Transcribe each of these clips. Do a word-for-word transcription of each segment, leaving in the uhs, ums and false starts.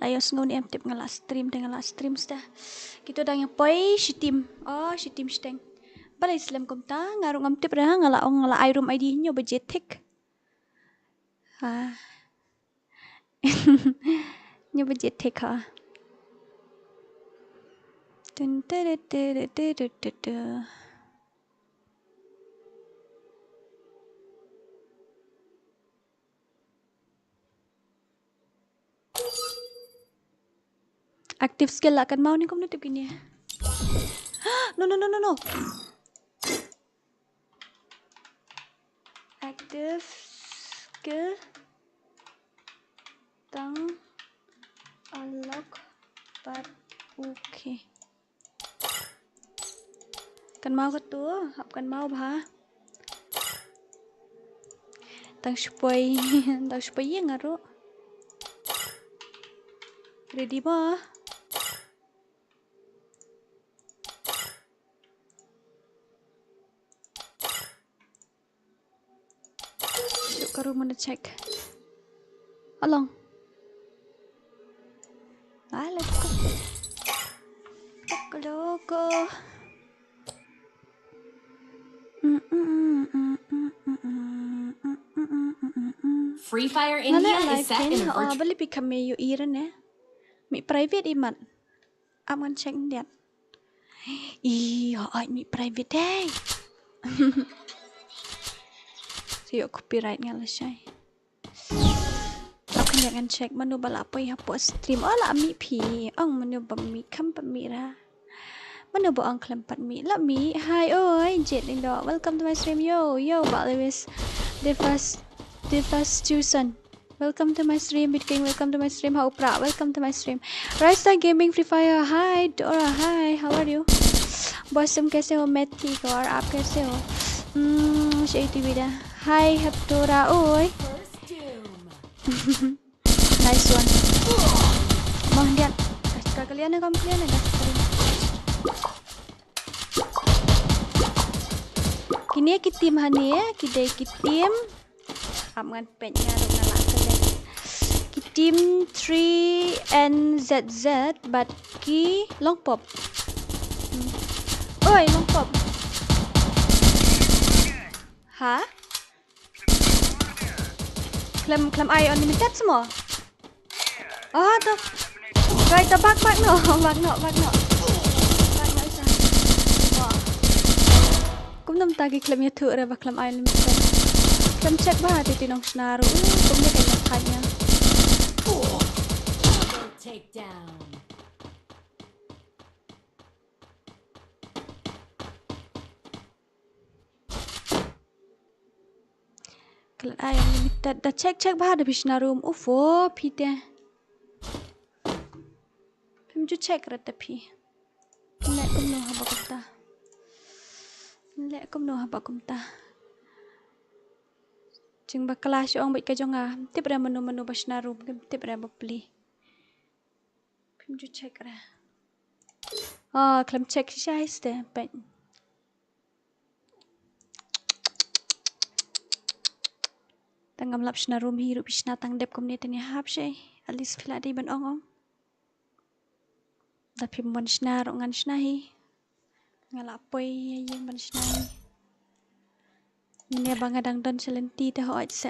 Ayo sngew ne em tip nga la stream te nga la stream sta. Kito dang ïa poi shi team. Oh, shi team shteng. Balei slem kumta nga ruh ngam tip re ha nga la ong nga la ai room I D hynñiew baje thik. Ha. Hynñiew baje thik ha. Tun tun tun tun tun tun tun. Active skill lah kan mau ni kum nutip kini. No, no, no, no, no. Active skill tang unlock but okay. Kan mau ka tu, hap kan mau bha. Tang shpoi, tang shpoi ïa nga ruh. Ready ba? Shu ka room na check. Along. Ah, let's go. Let's go, let's go. Free Fire India is set in a virtual. Bali pi kame yu iran eh. Mi private imat. Am ngan check ndiat. Ih, hooid mi private dei. Shu ïoh copyright nga lashai. Am ngan check mano ba la poi hapoh stream. Oh la mih phi. Ong mano ba mih, khlem pat mih ra. Mano ba ong khlem pat mih. La mih. Hi oi, Jade Indo. Welcome to my stream. Yo, yo, Ba Lewis. The first, the first chosen. Welcome to my stream, Bitking. Welcome to my stream, Haupra. Welcome to my stream. Raista Gaming Free Fire. Hi, Dora. Hi, how are you? Bosum kaise ho? Methi ko aur aap kaise ho? Hmm, shei T V da. Hi, Haptora. Oi. Nice one. Mang dian. Ka kalian na kam kalian na. Kini ki team hani eh, ki dei ki team. Am ngan peit nga ruh nga la select. Ki team three N Z Z bad ki long pop. Hmm. Oi, long pop. Ha? Khlem, khlem ai unlimited semua. Ah, to. Guys, to bak, bak noh, bak noh, bak noh. Bak noh isa. Wah. Kumno mynta ki khlem ïathuh re ba khlem ai limited. Khlem check bha te ti nongshna ruh. Uh, kumno ka ïathuh ïa. Take down. Khlem ai unlimited. Da check check bha da phi shna room. Ufo phi te. Phim ju check re te phi. Leh kumno haba kumta. Leh kumno haba kumta. Jing ba clash ong bad ka jong nga. Tip re mano mano ba shna room. Tip re ba pli. Phim ju check re. Ah, khlem check shisha hi ste. Peit. Tang ngam lap shna room hi ruh phi shna tang dep kumne te ne hap shei. At least phi la dei ban ong ong. Da phim wan shna ruh ngan shna hi. Nga la poi ïa ïing ban shna hi. Mynne ba nga dang don sha lynti te hooid se.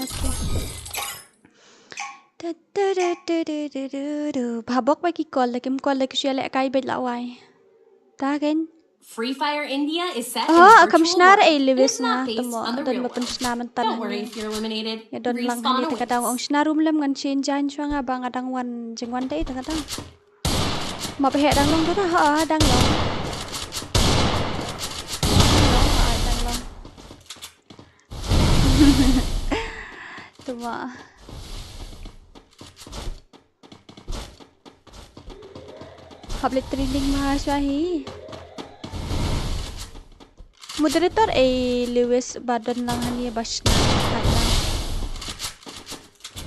Okay. Bha bok ba ki call da kim call da ki shu ïalehkai beit la wai. Ta kein. Free Fire India is set in a virtual world. Ah, kam shna re ei Lewis nga tamo don ba pynshna mynta. Don't worry if you're eliminated. Ïa don lang hani te ka dang ong shna room lem ngan shin jan shuwa nga ba nga dang wan jingwan dei te ka dang. Ma phi heh dang long tu ta ha dang long. Dang long ha dang long. Tu ma. Hap leh training ma shuwa hi. Moderator ei Lewis ba don lang hani ba shna.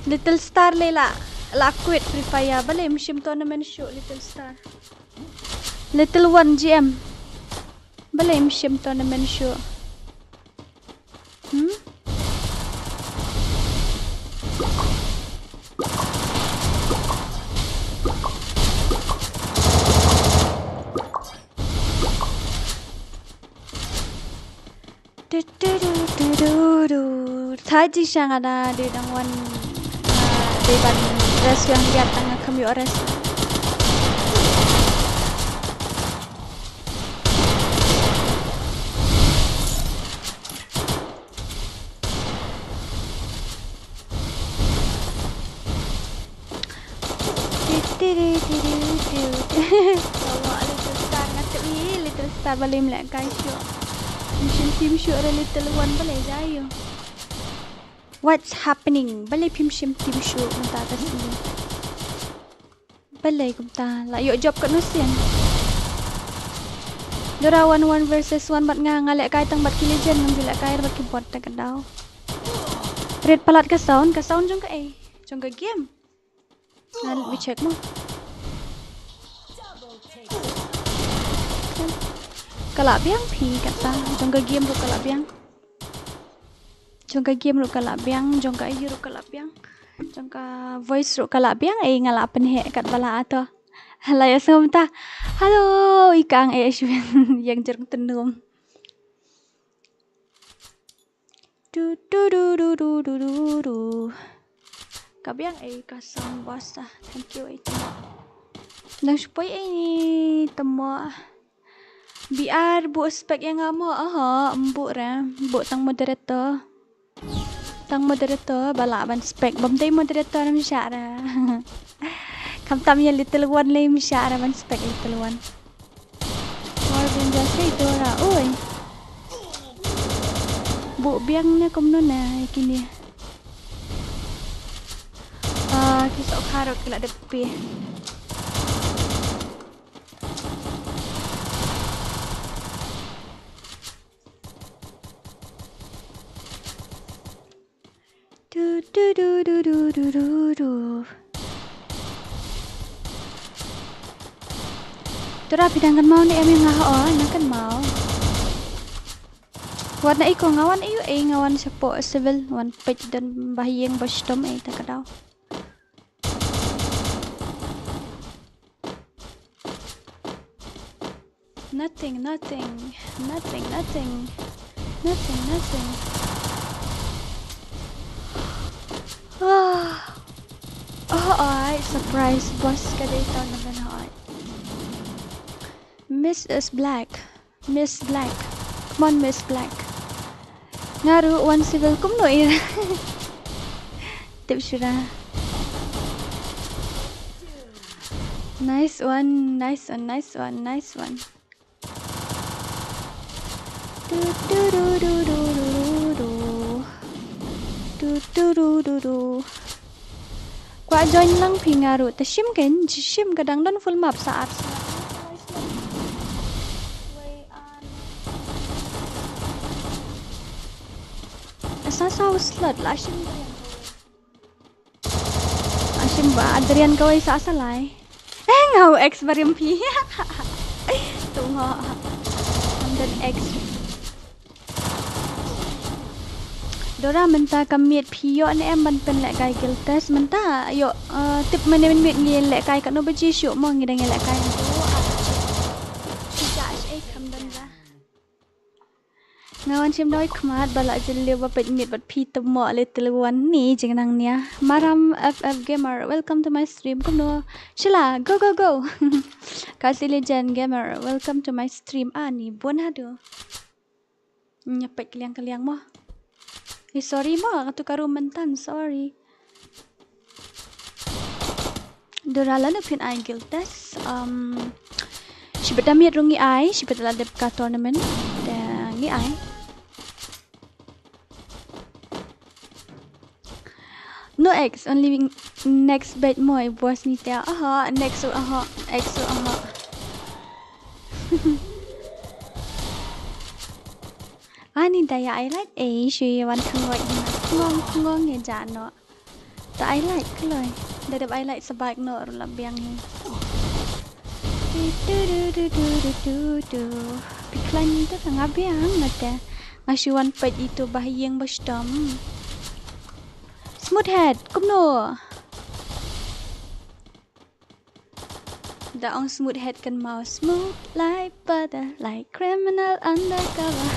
Little Star lei la la quit Free Fire ba lei mynshem tournament shuh Little Star. Little One G M. Balei ym shim tournament shuh? Hmm? Du, du, du, du, du, du. Thaji shang ada di dang wan, ah, di ban rest yang biat tang kham ïoh rest. Tiri, tiri, tiri. Ya Allah, Little Star nga tip hi, Little Star balei ym lehkai shuh. Mission team shuh re Little One balei jai ïoh. What's happening? Balei phim shim team shuh mynta ka sngi? Balei kumta la ïoh job katno sien? Dora one one versus one bad nga, nga lehkai tang bad ki legend, ngam ju lehkai bad ki bot ta ka daw. Rit palat ka sound, ka sound jong ka ei? Jong ka game. Ngan mi check mo. Ka la biang phi kata, jong ka game ruh ka la biang. Jong ka game ruh ka la biang, jong ka ïa ruh ka la biang. Jong ka voice ruh ka la biang, ei nga la pynheh kat ba la ato. Hala ïa sngewta. Hello, i kang ei shwin yang jerung tenum. Du, du, du. Ka biang ei ka sound boss ah. Thank you ei tamo. Dang shu poi ei ni tamo. B R buh spec ïa nga mo, aha, em buh re, buh tang moderator. Tang moderator ba lah ban spec, bym dei moderator em shah re. Khamtam ïa Little One lei em shah re ban spec Little One. War Vengeance hei Dora, oi. Buh biang ne kumno ne kine. Ah, ki sok kharok ki la dep pi. Du, du, du. Tura phi dang kynmaw ne em ïa nga ha o, nga kynmaw. Wat na iko nga wan ïa u ei nga wan shapoh civil wan peit don ba ïeng ba shitom ei ta ka daw. Nothing, nothing, nothing, nothing, nothing, nothing. Ah. Oh, ai, surprise boss ka dei tournament ai. Miss is black. Miss Black. Come on, Miss Black. Nga ruh wan civil kumno ira. Tip shura. Nice one, nice one, nice one, nice one. Du, du, du. Du, du, du, du, du. Kwah join lang phi nga ruh. Te shim kein, shim ka dang don full map sa ar slot. Sa saw slot la shim. Ashim ba Adrian kawei sa salai. Eh, ngau ex barim phi. Tungho. Amdan ex. Dora mynta ka miet phi ïoh ne em ban pynlehkai guild test mynta ïoh, eh, tip mynne mynmiet ngi lehkai katno baje shuh mo ngi dang ïalehkai. Phi ka ash ei kham don ba. Nga wan shim doi khmat ba la jylliew ba peit miet bad phi tymmo Little One ni jingnang nia. Maram F F Gamer, welcome to my stream. Kumno? Shila, go, go, go. Kasi Legend Gamer, welcome to my stream. Ani bun haduh. Nya peit kaliang kaliang mo. Eh, sorry mo, nga tu ka room myntan, sorry. Dora lano phin ai guild test. Um, shibit da miet ruh ngi ai, shibit la dep ka tournament. Da ngi ai. No X, only next bet mo, eh, boss ni te. Aha, next, aha, X, aha. Ani da ya ai like, eh, shu wan khangoi. Ngong, ngong ya jano. Ta ai like kloi. Da dep ai like sa bike no ruh la biang hi. Du, du, du. phi khlaiñ te ka nga biang na te. Nga shu wan peit ito ba ha ïing ba shitom. Smooth head, kumno? Da ong smooth head kan mau smooth like butter, like criminal undercover.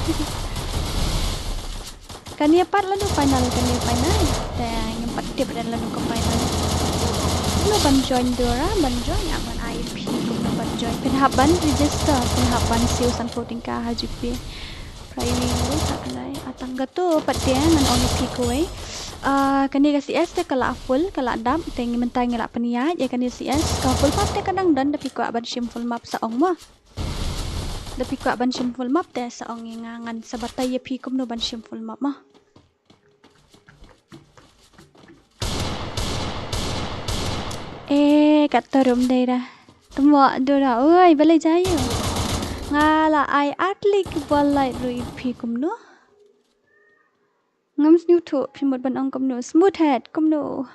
Kane pat la du final, kane final. Te ngim pat tip ren la du ka final. Kumno ban join Dora, ban join, ah, ban I P, kumno ban join. Phin hap ban register, phin hap ban siew sanphew tyngka ha G P. Primary ka lai atang gato pat te ngan ong ïa phi kawei. Ah, kane ka C S te ka la full, ka la dap, te ngi mynta ngi la pynïaid ïa kane C S, ka full map te ka dang don, da phi kwah ban shim full map sa ong mo. Da phi kwah ban shim full map te sa ong ïa nga, ngan sa batai ïa phi kumno ban shim full map mo. Eh, kat tarum dei da. Temo Dora, oi, balei jayu. Nga la ai atlik bol light ru iphi kumno. Ngam sngewthuh, phi mut ban ong kumno. Smooth head, kumno.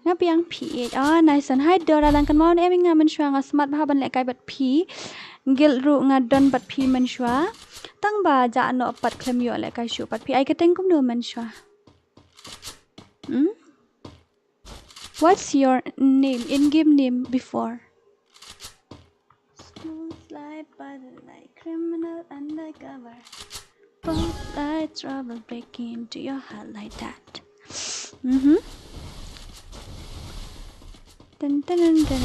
Nga biang phi. Ah, nice one. Hi Dora, dang kynmaw ne em ïa nga mynshuwa, nga smat bha ban lehkai bad phi. Guild ruh nga don bad phi mynshuwa. Tang ba jah noh pat khlem ïoh lehkai shuh pat phi. Ai kyrteng kumno mynshuwa. Hmm? What's your name? In-game name before? Smooth like butter, like criminal undercover. Pop like trouble breaking into your heart like that. Mm-hmm. Dun, dun, dun.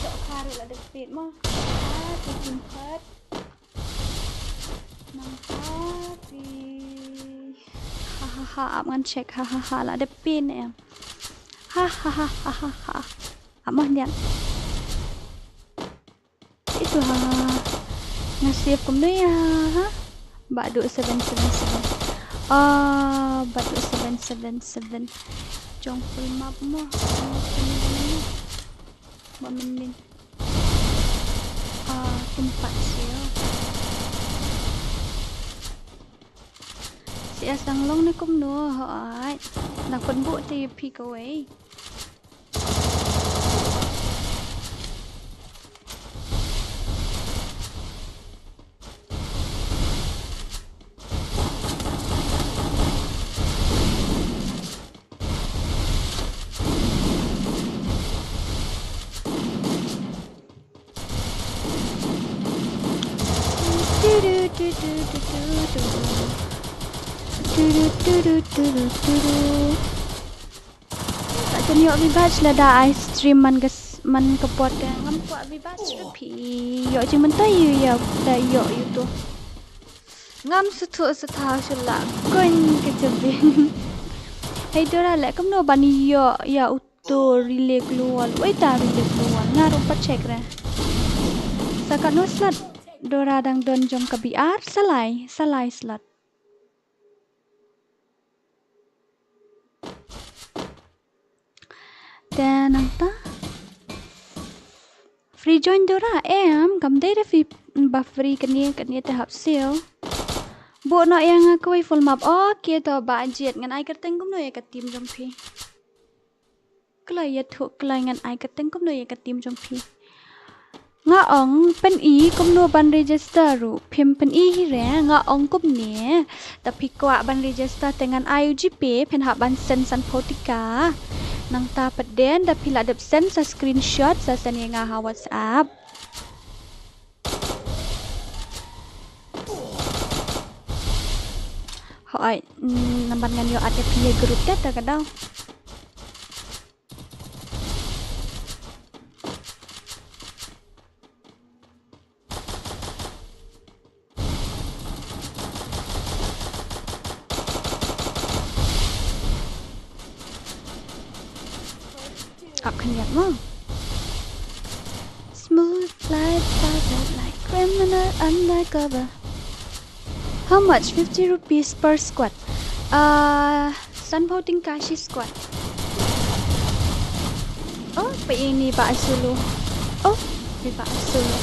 Tok kharu la depit mo. Ah, taking part. Nang happy. Ha ha ha, ap ngan check, ha ha ha, la depit em. Ha ha ha ha ha ha. Ap mo diak. Itu ha. Nga save kumno ïa ha. Badu seven seven seven. Ah, badu seven seven seven. Jong full map mo. Ba mynnin. Ah, tum pat siew. C S dang long ne kumno, hooid. Dang pynbuh te ïa phi kawei. Ka ïoh V-Bucks lada ai stream man ka s-, man ka por ka ngam kwah V-Bucks ruh phi. Ïoh jingmyntoi ïa, ïa, da ïoh ïa uto. Ngam sngewthuh sngewthaw shuh la kong ka jabin. Hei Dora leh kumno ban ïoh ïa uto relay global. Wei ta relay global. Nga ruh pat check re. Sa katno slot Dora dang don jong ka B R? Sa lai, sa lai slot. Te nangta. Free join Dora em, kam dei re free ba free kane, kane te hap siew. Buh noh ïa nga kawei full map. Okay to Bah Jied, ngan ai kyrteng kumno ïa ka team jong phi. Kloi ïathuh kloi ngan ai kyrteng kumno ïa ka team jong phi. Nga ong pyni kumno ban register ruh. Phim pyni hi re, nga ong kumne. Da phi kwah ban register te ngan ai u GPay, phin hap ban send sanphew tyngka. Nangta pat den, da phi la dep send sa screenshot, sa send ïa nga ha WhatsApp. Hooid, mm, namar ngan ïoh add ïa phi ha group te, te ka daw. Ap khyndiat mo. Smooth like butter, like criminal undercover. How much? Fifty rupees per squad. Ah, sanphew tyngka shi squad. Oh, pa ini ba solo. Oh, ini ba solo.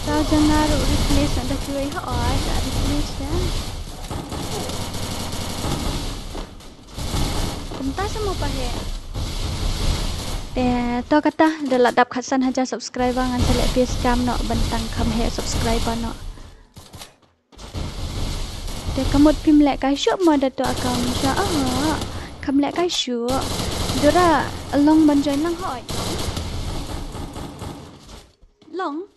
Tau jangan replace, ada cuy ha, oh, ada replace ya. Kumta sa mo pa he. Te to kata da la dap khatsan hajar subscriber ngan sa leh phi scam noh ban tang kham heh subscriber noh. Te ka mut phim lehkai shuh mo da to account sha ah. Kham lehkai shuh. Dora long ban join lang hoi. Long.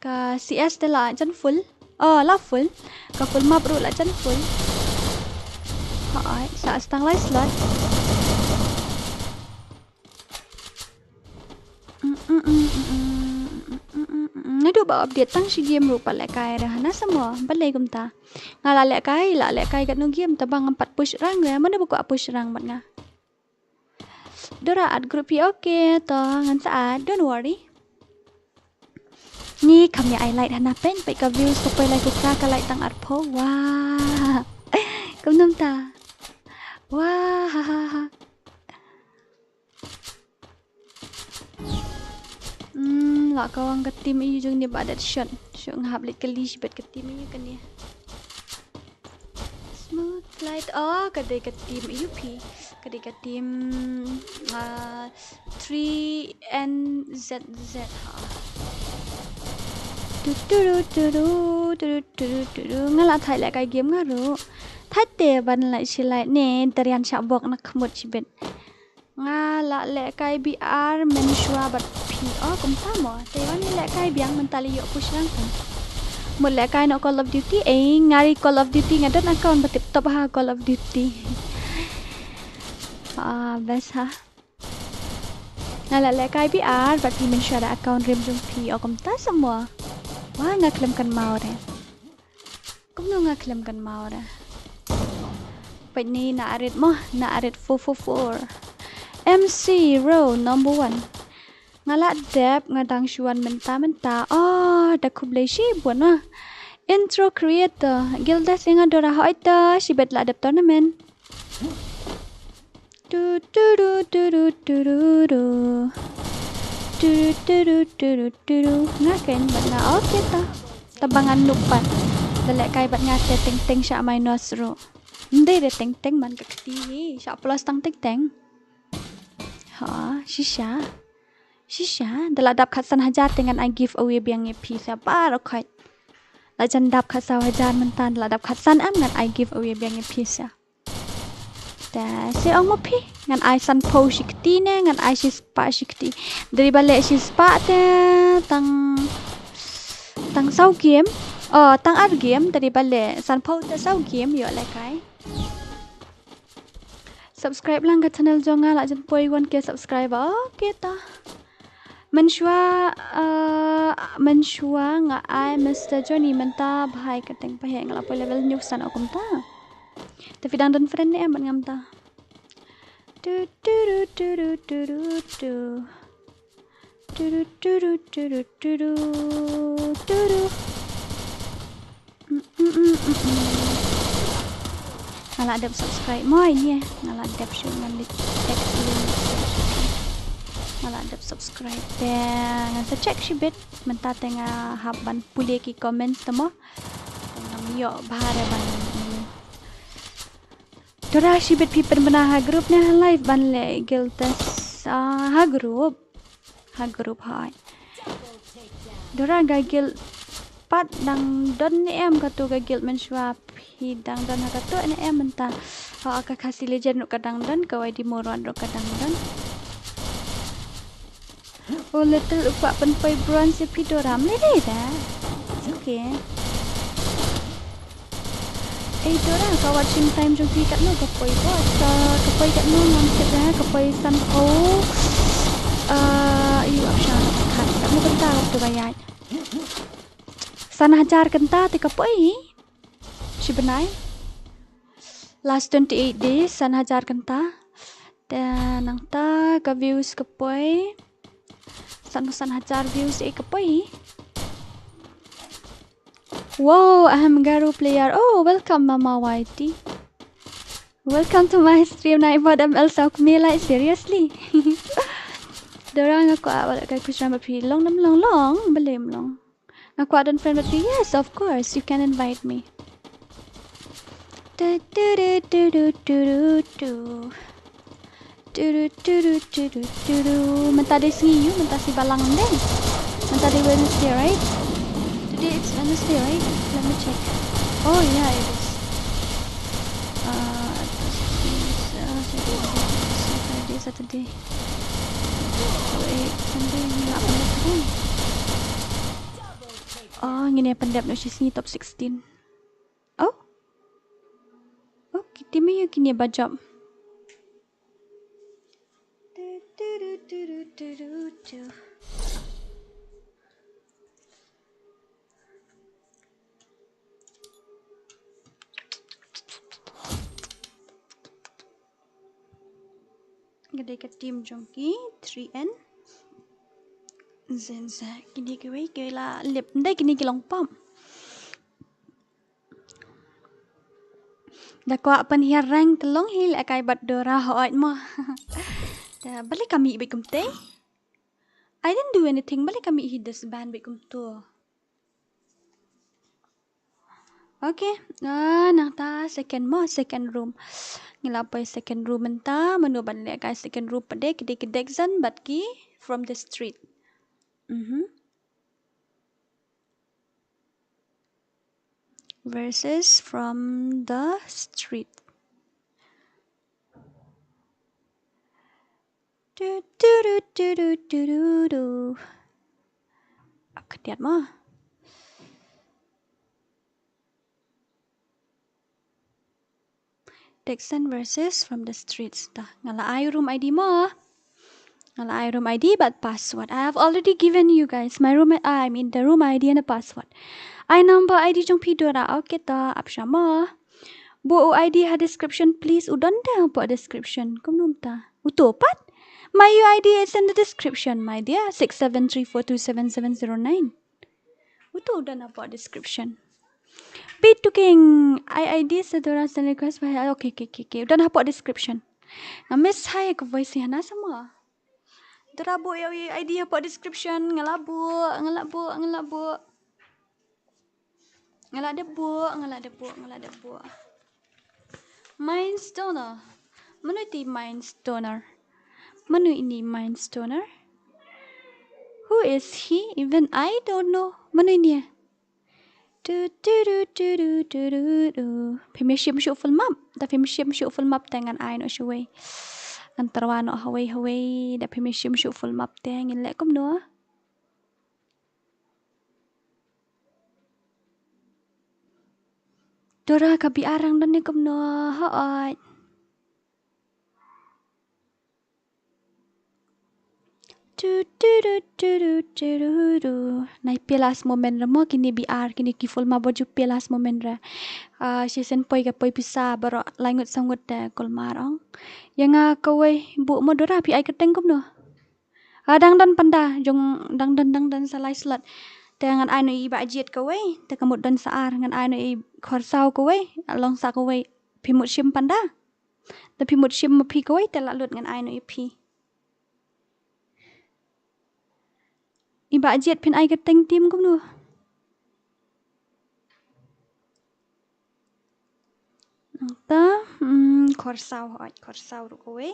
Ka C S te la jan full. Oh, la full. Ka full map ruh la jan full. Hoi, sa stang lai slot. Mm, mm, mm, mm, mm, mm, mm, mm, mm. Naduh ba update tang shi game ruh pat lehkai re hana sa mo. Balei kumta. Nga la lehkai, la lehkai katno game taba ngam pat push rank re. Mano ba kwah push rank bad nga. Dora add group hi, okay, to ngan sa add, don't worry. Ni kham ïa ai like hana pyn, peit ka views ka poi lai kukra ka like tang arphew. Wah. Kumno mynta. Wah, ha ha ha. Hmm, la ka wang ka team ïa u jong ni ba dat shot. Shu nga hap leit kylli shibit ka team ïa u kane. Smooth light. Oh, ka dei ka team ïa u phi. Ka dei ka team, ah, three N Z Z ha. Tu tu ru tu ru, tu ru tu ru tu ru. Nga la thait lehkai game nga ruh. Thait te ban lait shi lait ne, tarian shah bok na khmut shibit. Nga la lehkai B R mynshuwa bad phi. Oh, kumta mo. Te wan ngi lehkai biang mynta lei ïoh push rank phi. Mut lehkai noh Call of Duty, eh, nga ri Call of Duty nga don account ba tip top ha Call of Duty. Ah, best ha. Nga la lehkai B R bad phi mynshuwa da account rim jong phi. Oh, kumta sa mo. Wah, nga khlem kynmaw re. Kumno nga khlem kynmaw re. Peit ni na arit mo, na arit four four four. M C Ro number one. Nga la dep nga dang shu wan mynta mynta. Oh, da khublei shibun mo. Intro creator. Guild Dust ïa nga Dora, hoi to, shibit la dep tournament. Tu tu ru tu ru tu ru ru. Tu ru tu ru tu ru tu ru. Nga ken bad nga, okay to. Taba ngan noob pat. Da lehkai bad nga te teng teng sha minus ruh. Ym dei de teng teng man ka kti hi. Sha plus tang teng teng. Ha, shisha. Shisha. Da la dap khatsan hajar te ngan ai giveaway biang ïa phi sa baroh khoit. La jan dap khatsaw hajar mynta, da la dap khatsan em ngan ai giveaway biang ïa phi sa. Te sa ong mo phi, ngan ai sanphew shi kti ne ngan ai shispah shi kti. Dei ba leh shispah te tang, tang saw game. Oh, tang ar game, dei ba leh sanphew te saw game ïoh lehkai. Subscribe lang ka channel jong nga, la jan poi one K subscriber. Okay to. Mynshuwa, uh, mynshuwa nga ai Mister Johnny mynta bha ïa ka teng pa he, nga la poi level hynñiew san, oh kumta. Te phi dang don friend ne em bad nga mynta. Tu tu ru tu ru tu ru tu. Tu ru tu ru tu ru tu ru tu ru. Mm, mm, mm, mm, mm. Nga la dep subscribe mo ine. Nga la dep shu ngan leit check ine. Nga la dep subscribe te ngan sa check shibit. Mynta te nga hap ban pule ki comments te mo. Te ngam ïoh bha re ban, mm. Dora shibit phi pynbna ha group ne ha live ban leh Guild Dust, ah, ha group. Ha group hai. Dora ka guild pat dang don ne em katu ka guild mynshuwa phi dang don ha katu ne em mynta. Ha ka Khasi Legend ruh ka dang don, ka Y D Moron ruh ka dang don. Oh, Little u kwah pynpoi bronze ïa phi Dora, ym lei lei da. It's okay. Ei Dora, ka watching time jong phi katno ka poi bot? Ka, ka poi katno ngam tip re, ka poi sanphew. Ah, ïa u option khat. Katno kynta ka tu ba ïaid. San hajar kynta te ka poi. Shi bnai. Last twenty-eight days, san hajar kynta. Te nangta ka views ka poi. San, san hajar views eh ka poi. Wow, I am Garo player. Oh, welcome Mama Y T. Welcome to my stream, Nightbot M L South May, like, seriously. Dora nga kwah, ah, wala kai push number phi long nam long long, balei ym long. Nga kwah don friend bad phi, yes, of course, you can invite me. Tu, tu, tu, tu, tu, tu, tu, tu. Tudu, tudu, tudu, tudu. Mynta dei sngi ïa u, mynta sngi Balang dei. Mynta dei Wednesday, right? Today it's Wednesday, right? Let me check. Oh yeah, it is. Uh, Saturday, Saturday, Saturday. Wait, Sunday, ngi la pyndep dei. Oh, ngin ïa pyndep noh shi sngi top sixteen. Oh. Oh, ki team ïa kine ba jop. Ka dei ka team jong ki three N. Zen sa kine kiwei ki la lip. Ndai kine ki long pop. Da kwah pynhiar rank te long hi lehkai bad Dora, hooid mo. Da balei ka mih beit kumtei? I didn't do anything, balei ka mih hi disband beit kumto? Okay, ah, nangta second mo, second room. Ngi la poi second room mynta, mano ban lehkai second room pat de, ki dei ki Dexon bad ki From the Street. Mhm. Versus From the Street. Du, du, du. Ak diat mo. Dexon versus From the Streets. Ta, nga la ai room I D mo. Nga la ai room I D bad password. I have already given you guys my room, I mean the room I D and the password. Ai number I D jong phi Dora. Okay ta, ap shwa mo. Buh u I D ha description please. U don te hapoh description. Kumno mynta? Uto pat. My U I D is in the description, my dear. Six seven three four two seven seven zero nine. Uto u don hapoh description. Bit to king. I I D sa Dora send request by. Okay, okay, okay, okay. U don hapoh description. Nga miss hai ka voice ïa na sama. Dora buh ïa u I D hapoh description. Nga la buh, nga la buh, nga la buh. Nga la dep buh, nga la dep buh, nga la dep buh. Mindstoner. Mano iti Mindstoner? Mano ini Mindstoner? Who is he? Even I don't know. Mano ini? Tu, tu, tu, tu, tu, tu, tu, tu. Phim shim shuh full map. Da phim shim shuh full map te ngan ai noh shawei. Ngan tyrwa noh hawei hawei. Da phim shim shuh full map te ngin leh kumno. Dora ka B R dang don ne kumno, hooid. Tu, tu, tu. Nai pia last moment re mo kine B R, kine ki full map ba ju pia last moment re. Ah, shisien poi ka poi pisa baroh lai ngut saw ngut te kulmar ong. Ïa nga kawei buh mo Dora phi ai kyrteng kumno. Ah, dang don panda, jong dang don, dang don sa lai slot. Te ngan ai noh i Bah Jied kawei, te ka mut don sa ar, ngan ai noh i Khorsaw kawei, long sa kawei, phi mut shim panda. Te phi mut shim ma phi kawei, te la lut ngan ai noh i phi. I Bah Jied phin ai kyrteng team kumno. Ta, hmm, Khorsaw, ai Khorsaw ruh kawei.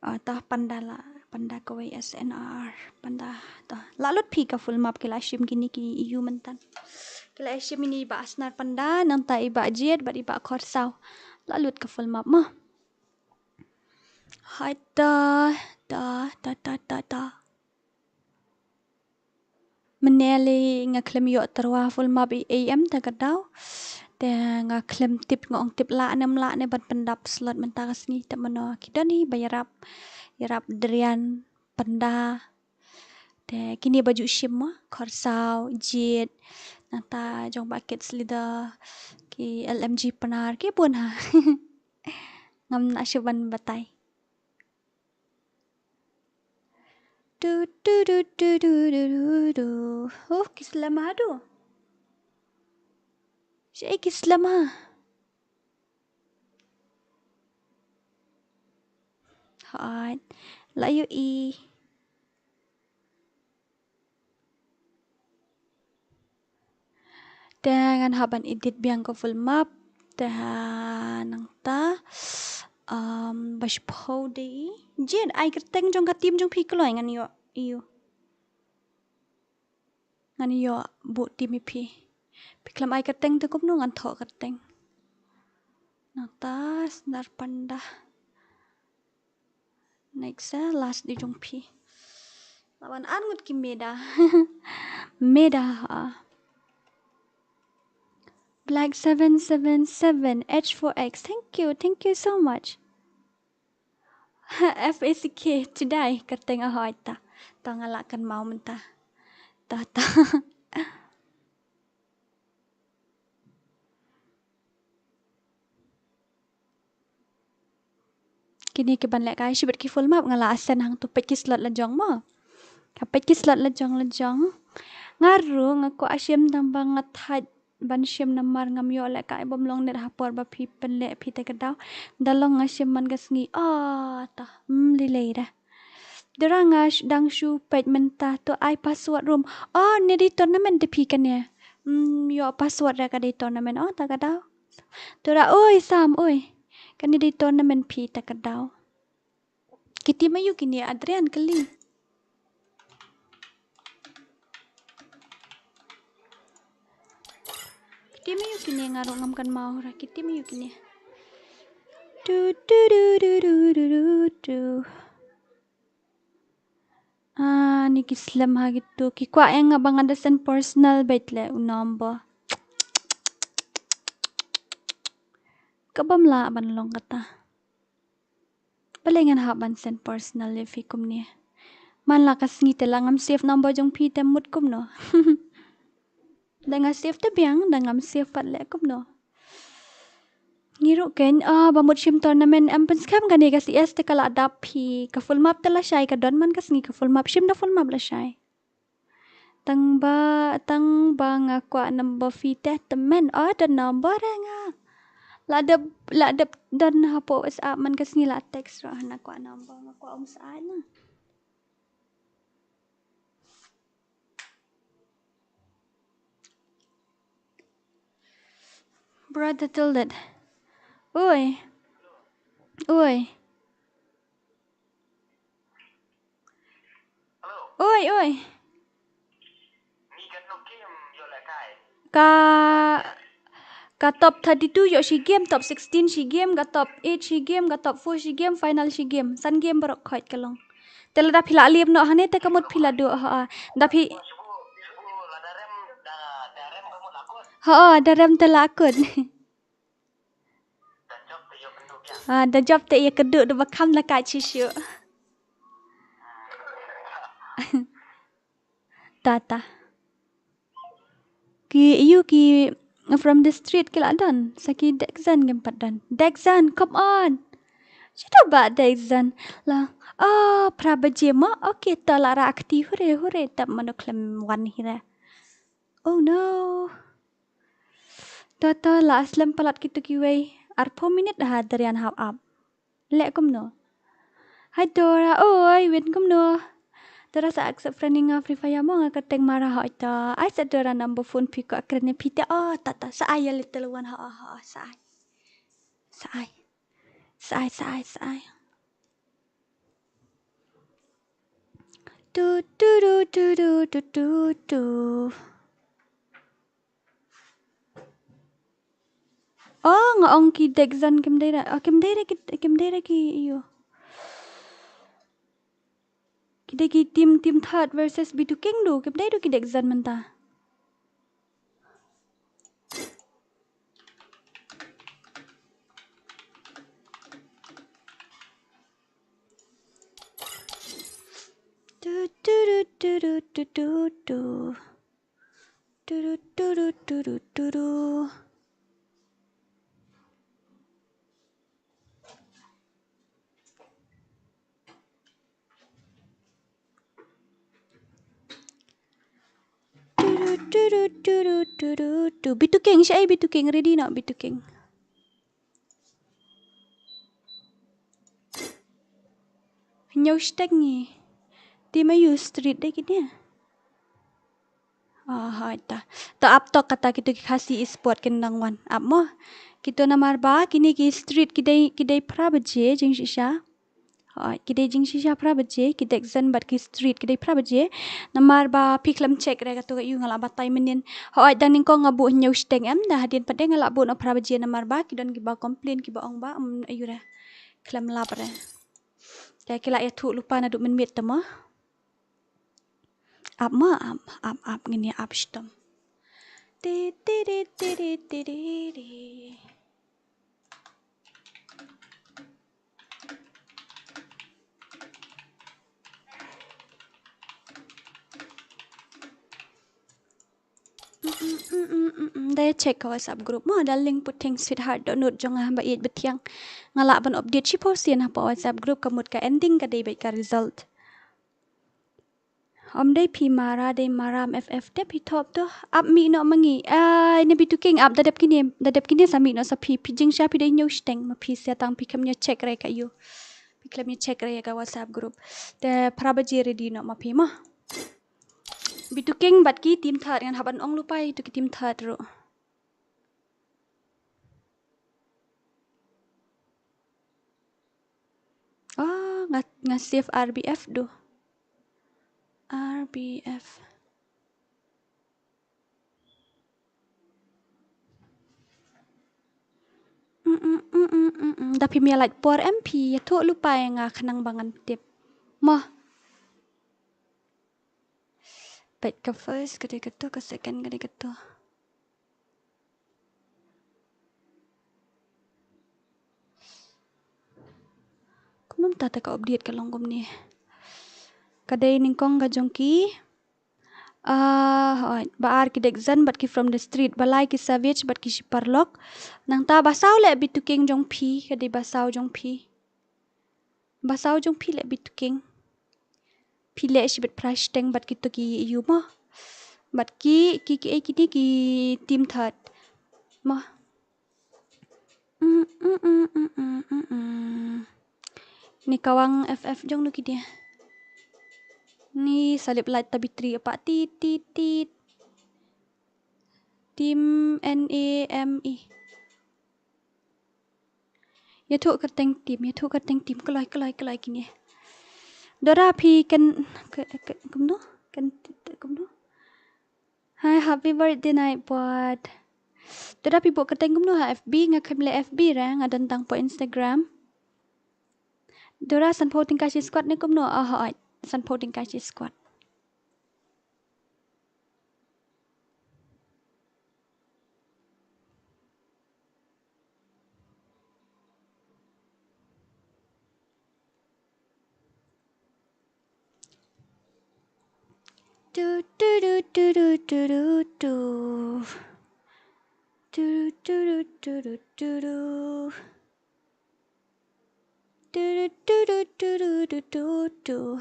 Ah, ta panda la, panda kawei S N R, panda ta. La lut phi ka full map ki la shim kine ki ïa u mynta. Ki la shim ine i Bah Asnar panda, nangta i Bah Jied, bad i Bah Khorsaw. La lut ka full map mo. Hai ta, ta, ta, ta, ta, ta. Mynne lei nga khlem ïoh tyrwa full map i A M ta ka daw. Te nga khlem tip nga ong tip lah ne em lah ne ban pyndap slot mynta ka sngi te mano ki don hi ba ïarap. Ïarap Drian panda. Te kine ba ju shim mo Khorsaw, Jied, nangta jong ba kids leader ki L M G Pnar ki bun ha. Ngam lah shuh ban batai. Du, du, du. Oh, ki slem ha du. Shaei ki slem ha. Hooid. La ïohi. Te ngan hap ban edit biang ka full map. Te nangta Um, ba shiphew dei. Jin, ai kyrteng jong ka team jong phi kloi ngan ïoh. Ïoh. Ngan ïoh buh team ïa phi. Phi khlem ai kyrteng te kumno ngan thoh kyrteng. Natas, Narpanda. Next, eh, last dei jong phi. Laban an ngut ki meda. Meda, ah. Black seven seven seven H four X. Thank you. Thank you so much. F A C K today. Kyrteng a hoi ta. Ta nga lah kynmaw mynta. Ta, ta. Kine ki ban lehkai shibit ki full map nga la send hangto peit ki slot la jong mo. Ka peit ki slot la jong la jong. Nga ruh nga kwah shim tang ba nga thait ban shim namar ngam ïoh lehkai bym long net ha por ba phi pynleh phi te ka daw. Da long nga shim man ka sngi. Ah, ta. Hmm, lei lei da. Dara nga sh-, dang shu peit mynta to ai password rum. Oh, ne dei tournament te phi kane. Hmm, ïoh password ra ka dei tournament. Oh, ta ka daw. Tura, oi, Sam, oi. Kane dei tournament phi ta ka daw. Ki team aïu kine Adrian kylli. Ki team aïu kine nga ruh ngam kynmaw ra. Ki team aïu kine. Tu, tu, tu. Ah, ni ki slem ha kitu. Ki kwah ïa nga ba ngan da send personal beit leh u number. Ka bym lah ban long kata. Balei ngan hap ban send personal ïa phi kumne. Man la ka sngi te la ngam save number jong phi te mut kumno. Da nga save te biang, da ngam save pat leh kumno. Ngi ruh ken, ah, ba mut shim tournament em pynskhem kane ka C S te ka la dap phi. Ka full map te la shai ka don man ka sngi ka full map shim da full map la shai. Tang ba, tang ba nga kwah number phi te tymmen. Oh, don number eh nga. La dep, la dep don hapoh WhatsApp man ka sngi la text ruh nga kwah number nga kwah um sa ai na. Brother Tildet. Oi. Oi. Oi, oi. Ka, ka top thirty-two ïoh shi game, top sixteen shi game, ka top eight shi game, ka top four shi game, final shi game. San game baroh khoit ka long. Te lada phi la lip noh hangne te ka mut phi la duh ha. Da phi. Ha, da rem te la kut. Ah, da jop te ïa kduh da ba kham la ka shisha. Ta ta. Ki ïu ki from the street ki la don. Sa ki Dexan ngim pat don. Dexan, come on. Shuh da ba Dexan. La, oh, phra baje mo. Okay, ta la ra kti hure hure tap mano khlem wan hi ra. Oh no. To, to, la slem palat kitu kiwei. Arphew minit ha Darian hap ap. Leh kumno. Hai Dora, oi, win kumno. Dora sa accept friend nga Free Fire mo nga kyrteng Mara ha ita. Ai sa Dora number phone phi ko kren phi te. Oh, ta, ta, sa ai a little one ha, ha, ha, sa ai. Sa ai. Sa ai, sa ai, sa ai. Tu, tu, tu, tu, tu, tu, tu, tu. Oh, nga ong ki Dexan kim dei ra. Oh, kim dei ra ki, kim dei ra ki ïu. Ki dei ki team, team third versus B two King du. Kim dei du ki Dexan mynta. Tu, tu, tu, tu, tu, tu, tu, tu. Turu, turu, turu, turu. Turu, turu, turu, turu, tu. Bitu King, sha ai Bitu King, ready noh Bitu King. Hynñiew shiteng ngi. Te ma ïu street de kine. Ah, hooid ta. To ap tok kata kito ki Khasi Esport kin dang wan. Ap mo. Kito namar ba kine ki street ki dei, ki dei phra baje jingshisha. Hooid, ki dei jingshisha phra baje, ki dek zan bad ki street ki dei phra baje. Namar ba phi khlem check re kato ka ïu nga la batai mynnin. Hooid, dang nyngkong nga buh hynñiew shiteng em, da hadien pat de nga la buh noh phra baje namar ba ki don kiba complain kiba ong ba, um, aïu re. Khlem lap re. Te ki la ïathuh lypa naduh mynmiet te mo. Ap mo, ap, ap, ap, ngin ïa ap shitom. Ti, ti, ti, ti, ti, ti, ti, ti. Da check ka WhatsApp group mo, darling put thanks sweetheart, dohnud jong nga ba ïeit ba thiang. Nga lah ban update shiphew sien hapoh WhatsApp group, ka mut ka ending ka dei beit ka result. Ym dei phi Mara, dei Maram F F te phi thop to. Ap mih noh ma ngi. Ai, ne Bituking ap da dep kine, da dep kine sa mih noh sa phi, phi jingshisha phi dei hynñiew shiteng ma phi, sa tang phi khlem ïa check re ka ïu. Phi khlem ïa check re ka WhatsApp group. Te phra baje ready noh ma phi mo. Bituking bad ki team third ngan hap ban ong lypa ïa kito ki team third ruh. Oh, nga, nga save R B F duh. R B F. Mm, mm, mm, mm, mm, mm. Da phim ïa lait por em phi ïathuh lypa ïa nga khnang ba ngan tip. Mo. Peit ka first ka dei kato, ka second ka dei kato. Kumno mynta te ka update ka long kumne. Ka dei nyngkong ka jong ki. Ah, hooid, ba ar ki dek zan bad ki from the street, ba lai ki savage bad ki shi paralok. Nangta ba saw leh Bituking jong phi, ka dei ba saw jong phi. Ba saw jong phi leh Bituking. Phi leh shibit phra shiteng bad kito ki ïu mo. Bad ki, ki, ki, eh, kine ki team third. Mo. Mm, mm, mm, mm, mm, mm, mm. Ni kawang F F jong nu ki dia. Ni salip light ta battery apa tit, tit, tit. Team N A M E. Ïathuh kyrteng team, ïathuh kyrteng team, kloi, kloi, kloi kine. Dora phi kan, ke, ke, kumno? Kan, kumno? Hi, happy birthday Nightbot. Dora phi buh kyrteng kumno ha F B, nga khlem leh F B re, nga don tang hapoh Instagram. Dora sanphew tyngka shi squad ne kumno? Ah, hooid, sanphew tyngka shi squad. Du, du, du. Du, du, du, du, du. Du, du, du, du.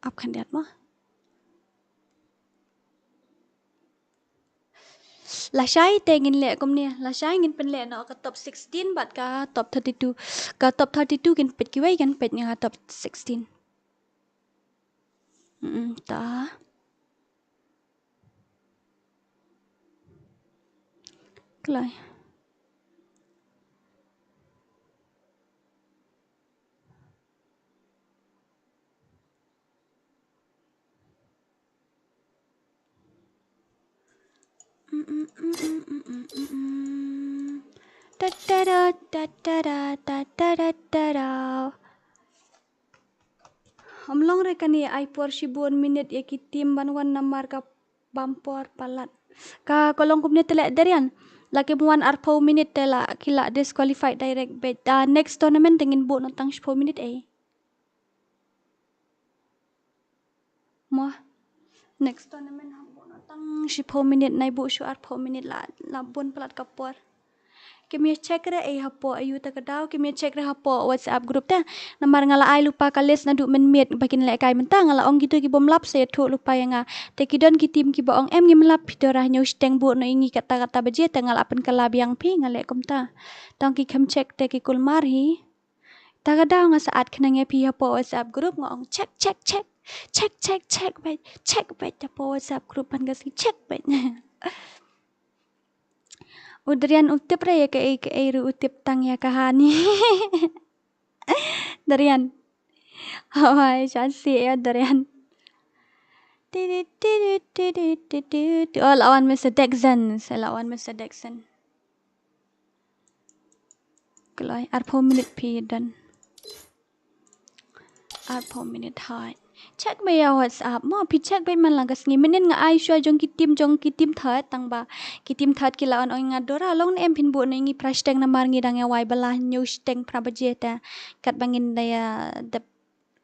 Ap khyndiat mo. Lashai te ngin leh kumne, lashai ngin pynleh noh ka top sixteen bad ka top thirty-two. Ka top thirty-two kin peit kiwei, kan peit nga top sixteen. Mm, ta. Kloi. Ym long re kane ai por shibun minit ïa ki team ban wan namar ka bam por palat. Ka, ka long kumne te leh Darian. La kim wan arphew minit te la ki la disqualified direct beit. Ah, next tournament te ngin buh noh tang shiphew minit ei. Mo. Next tournament hap buh noh tang shiphew minit, nai buh shuh arphew minit la, la bun palat ka por. Kim ïa check re ei hapoh, ayu ta ka daw, kim ïa check re hapoh WhatsApp group te. Namar nga la ai lypa ka list naduh mynmiet ba kin lehkai mynta, nga la ong kito ki bym lap sa ïathuh lypa ïa nga. Te ki don ki team kiba ong em ngim lap, phi Dora, hynñiew shiteng buh noh ïa ngi katta katta baje, te nga la pynkylla biang phi, nga leh kumta. Tang ki khlem check te ki kulmar hi. Ta ka daw nga sa add khnang ïa phi hapoh WhatsApp group, nga ong check, check, check. Check, check, check beit, check beit hapoh WhatsApp group ban ka sngi, check beit. U Dorian u tip re ïa kaei kaei ruh, u tip tang ïa ka hani. Dorian. Hawai, shan si ïa Dorian. Tiri, tiri, tiri, tiri, tiri. Oh, la wan Mister Dixon, la wan Mister Dixon. Kloi, arphew minit phi don. Arphew minit hoi. Check beit ïa WhatsApp mo, phi check beit man la ka sngi. Mynnin nga ai shuwa jong ki team, jong ki team third, tang ba ki team third ki la ong ong nga, Dora, long ne em phin buh noh ïa ngi phra shiteng, namar ngi dang ïa wai bylla, hynñiew shiteng phra baje te. Katba ngin da ïa dep,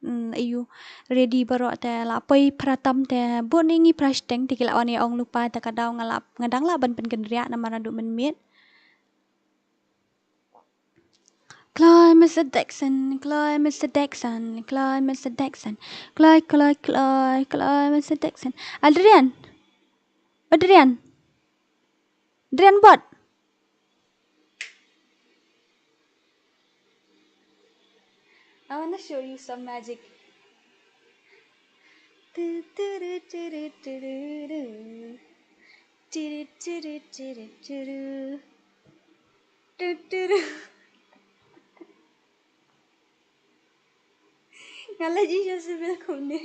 mm, ayu, ready baroh te la poi phra tam te buh noh ïa ngi phra shiteng, te ki la wan ïa ong lypa, ta ka daw nga la, nga dang lah ban pynkynriah namar naduh mynmiet. Kloi Mister Dixon, kloi Mister Dixon, kloi Mister Dixon. Kloi, kloi, kloi, kloi Mister Dixon. Adrian. Adrian. Adrian bot. I wanna show you some magic. Tu, tu, ru, tu, ru, tu, ru, ru. Tu, ru, tu, ru, tu, ru, tu, ru. Tu, tu, ru. Nga la ji sha civil kumne.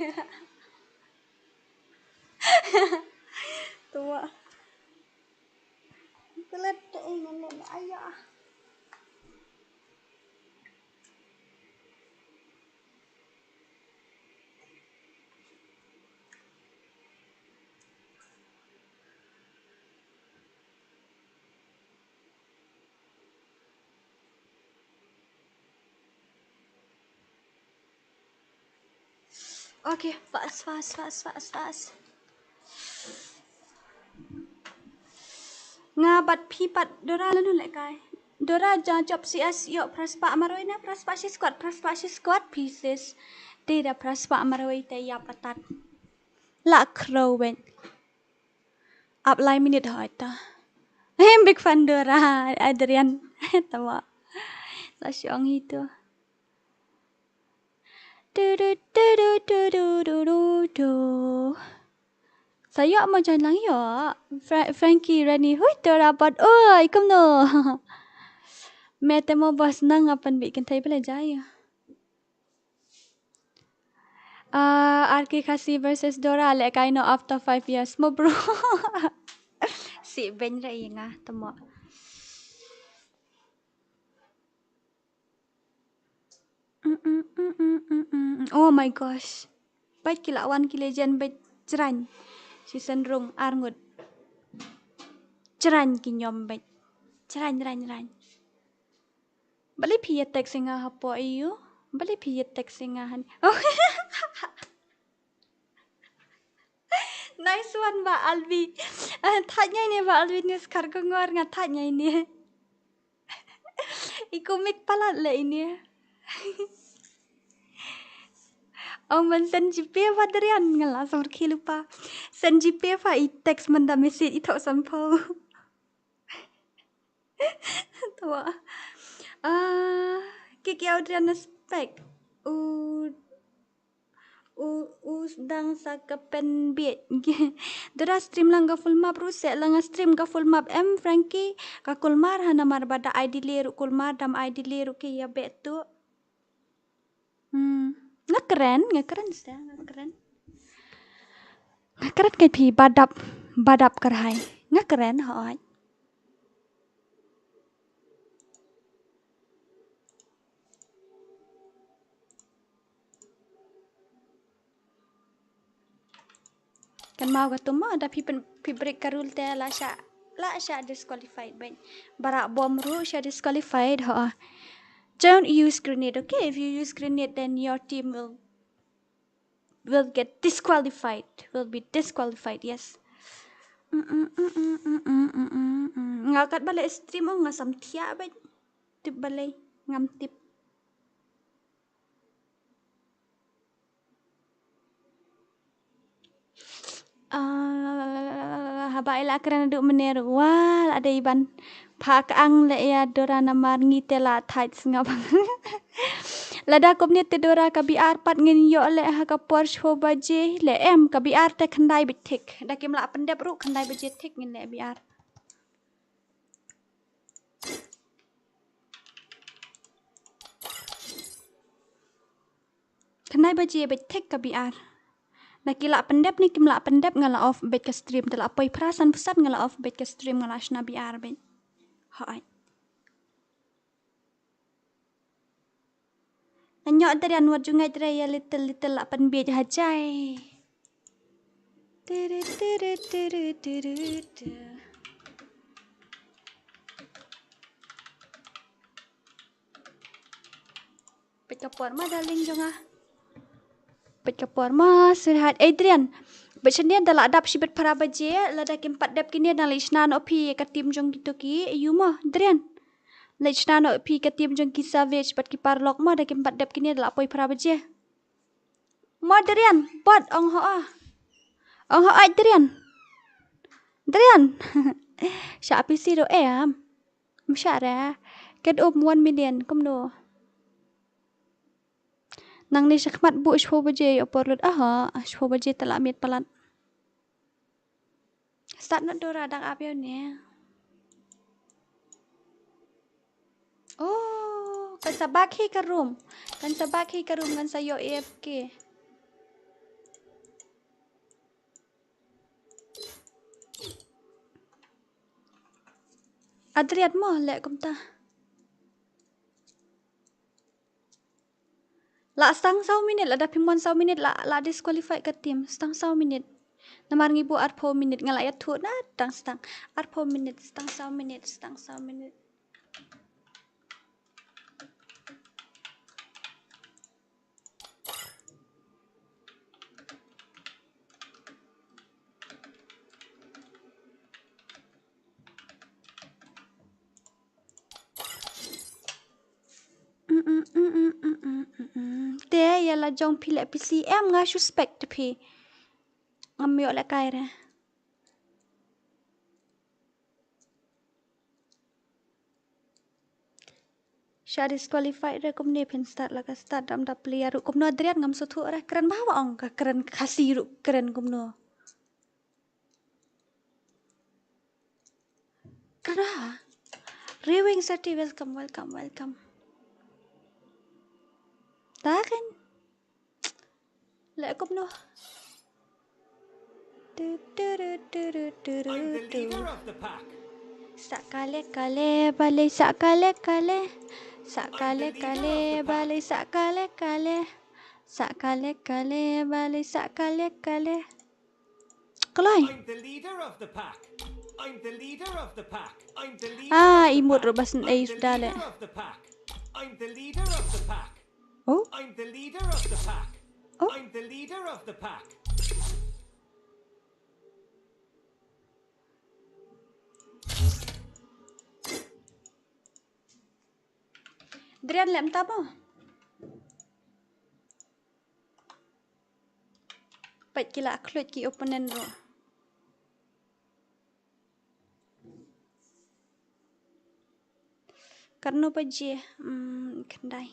Tuwa. Kulat te ing ngan le aya. Okay, fast, fast, fast, fast, fast. Nga bad phi pat Dora lano lehkai. Dora ja jop si as ïoh phra spah marwei ne phra spah shi squat, phra spah shi squat pieces. Te da phra spah marwei te ïap atat. La khrew ben. Ap lai minit hoi ta. Hem big fan Dora, Adrian. Tawa. La shong hi tu. Du, du, du. Sa ïoh mo join lang ïoh. Fra-, Frankie, Rani, hui, Dora bot. Oi, kumno. Me te mo bos nang apan bi kynthei bele jai. Ah, R K Khasi versus Dora, lehkai noh after five years mo bro. Si ben ra ïa nga, tamo. Mm, mm, mm, mm, mm, mm, mm. Oh my gosh. Bad ki la wan ki legend bad jrang. Season rung arngut. Jrang ki ñiom bad. Jrang, jrang, jrang. Balei phi ïa text ïa nga hapoh ïu? Balei phi ïa text ïa nga han? Oh. Nice one, Bah Albi. Ah, thait ngai ne, Bah Albi, ne skar ko ngor nga thait ngai ne. I komik palat le ine. Ong ban send GPay pha Adrian, nga la sumar khi lypa. Send GPay pha, i text mynta message i thoh san phew. Tawa. Ah, ki ki Adrian spek. U, u, u dang sa ka pen biet. Dora stream lang ka full map ruh se lang stream ka full map em Frankie. Ka kulmar ha namar ba da ai delay ruh kulmar, dam ai delay ruh ki ïa beh tu. Hmm. Nga kren, nga kren sa, nga kren. Nga kren ka phi badap, badap kyrhai. Nga kren hoi. Kan mau ka tuma da phi pen, phi break ka rule te la sha, la sha disqualified ben. Barak bom ruh sha disqualified ho. Don't use grenade, okay? If you use grenade, then your team will, will get disqualified. Will be disqualified, yes. Nga kat balei stream ong nga sam thiah bad. Tip balei ngam tip. Ah, haba ila kren du mener wal ada iban. Phak ang le ya Dora namar ngi te la thait sngap. Lada kumne te Dora ka biar pat ngin ïoh le ha ka por sho baje le em ka biar te khyndai bit thik. Da kim la pyndep ruh khyndai baje thik ngin le biar. Khyndai baje bad thik ka biar. Na ki la pyndep ne kim la pyndep nga la off bad ka stream te la poi phra san phew san nga la off bad ka stream nga la shna biar bad. Hooid. Nga ïoh Adrian wat ju ngeit re ïa little little la pynbiej ha jai. Tiri tiri tiri tiri tiri. Peit ka por ma darling jong nga. Peit ka por ma sweetheart. Adrian. Bad shane da la dap shibit phra baje lada kim pat dep kine da la shna noh phi ka team jong kito ki yu mo Adrian. La shna noh phi ka team jong ki Savage bad ki Paralok mo da kim pat dep kine da la poi phra baje. Mo Adrian, bad ong ho ah. Ong ho Adrian. Adrian. Sha P C ro em. Msha re. Ket um one million kumno. Nangne shakhmat bu sho baje ïa por lut aha sho baje te la miet palat. Start na Dora dang ap ïa ne. Oh, kan sa bak hi ka room. Kan sa bak hi ka room kan sa ïoh A F K. Adrian mo leh kumta. La stang saw minit, lada phim mon saw minit la, la disqualify ka team. Stang saw minit. Namar ngi buh arphew minit nga la ïathuh na tang stang. Arphew minit, stang saw minit, stang saw minit. Te ïa la jong phi leh P C em nga suspect te phi. Ngam ïoh leh kai re. Sha disqualified re kumne phin start la ka start dam da player ruh kumno Adrian ngam sngewthuh re kren ba wa ong ka kren Khasi ruh kren kumno. Kra. Rewing Sati, welcome, welcome, welcome. Ta kan. Leh kumno. Tu, tu, ru, tu, ru, tu, ru, I'm the tu. Leader of the pack. Sa kale kale bale sa kale kale. Sa I'm the kale leader kale of the pack. Bale sa kale kale. Sa kale kale bale sa kale kale. Kloi. I'm the leader of the pack. I'm the leader of the pack. I'm the leader Ah, of the imut pack. Ro bas I'm ei the sudah leader leh. Of the pack. I'm the leader of the pack. Oh? I'm the leader of the pack. Oh? I'm the leader of the pack. Drian lem tamo. Peit ki la khluit ki opponent ruh. Katno baje? Hmm, khyndai.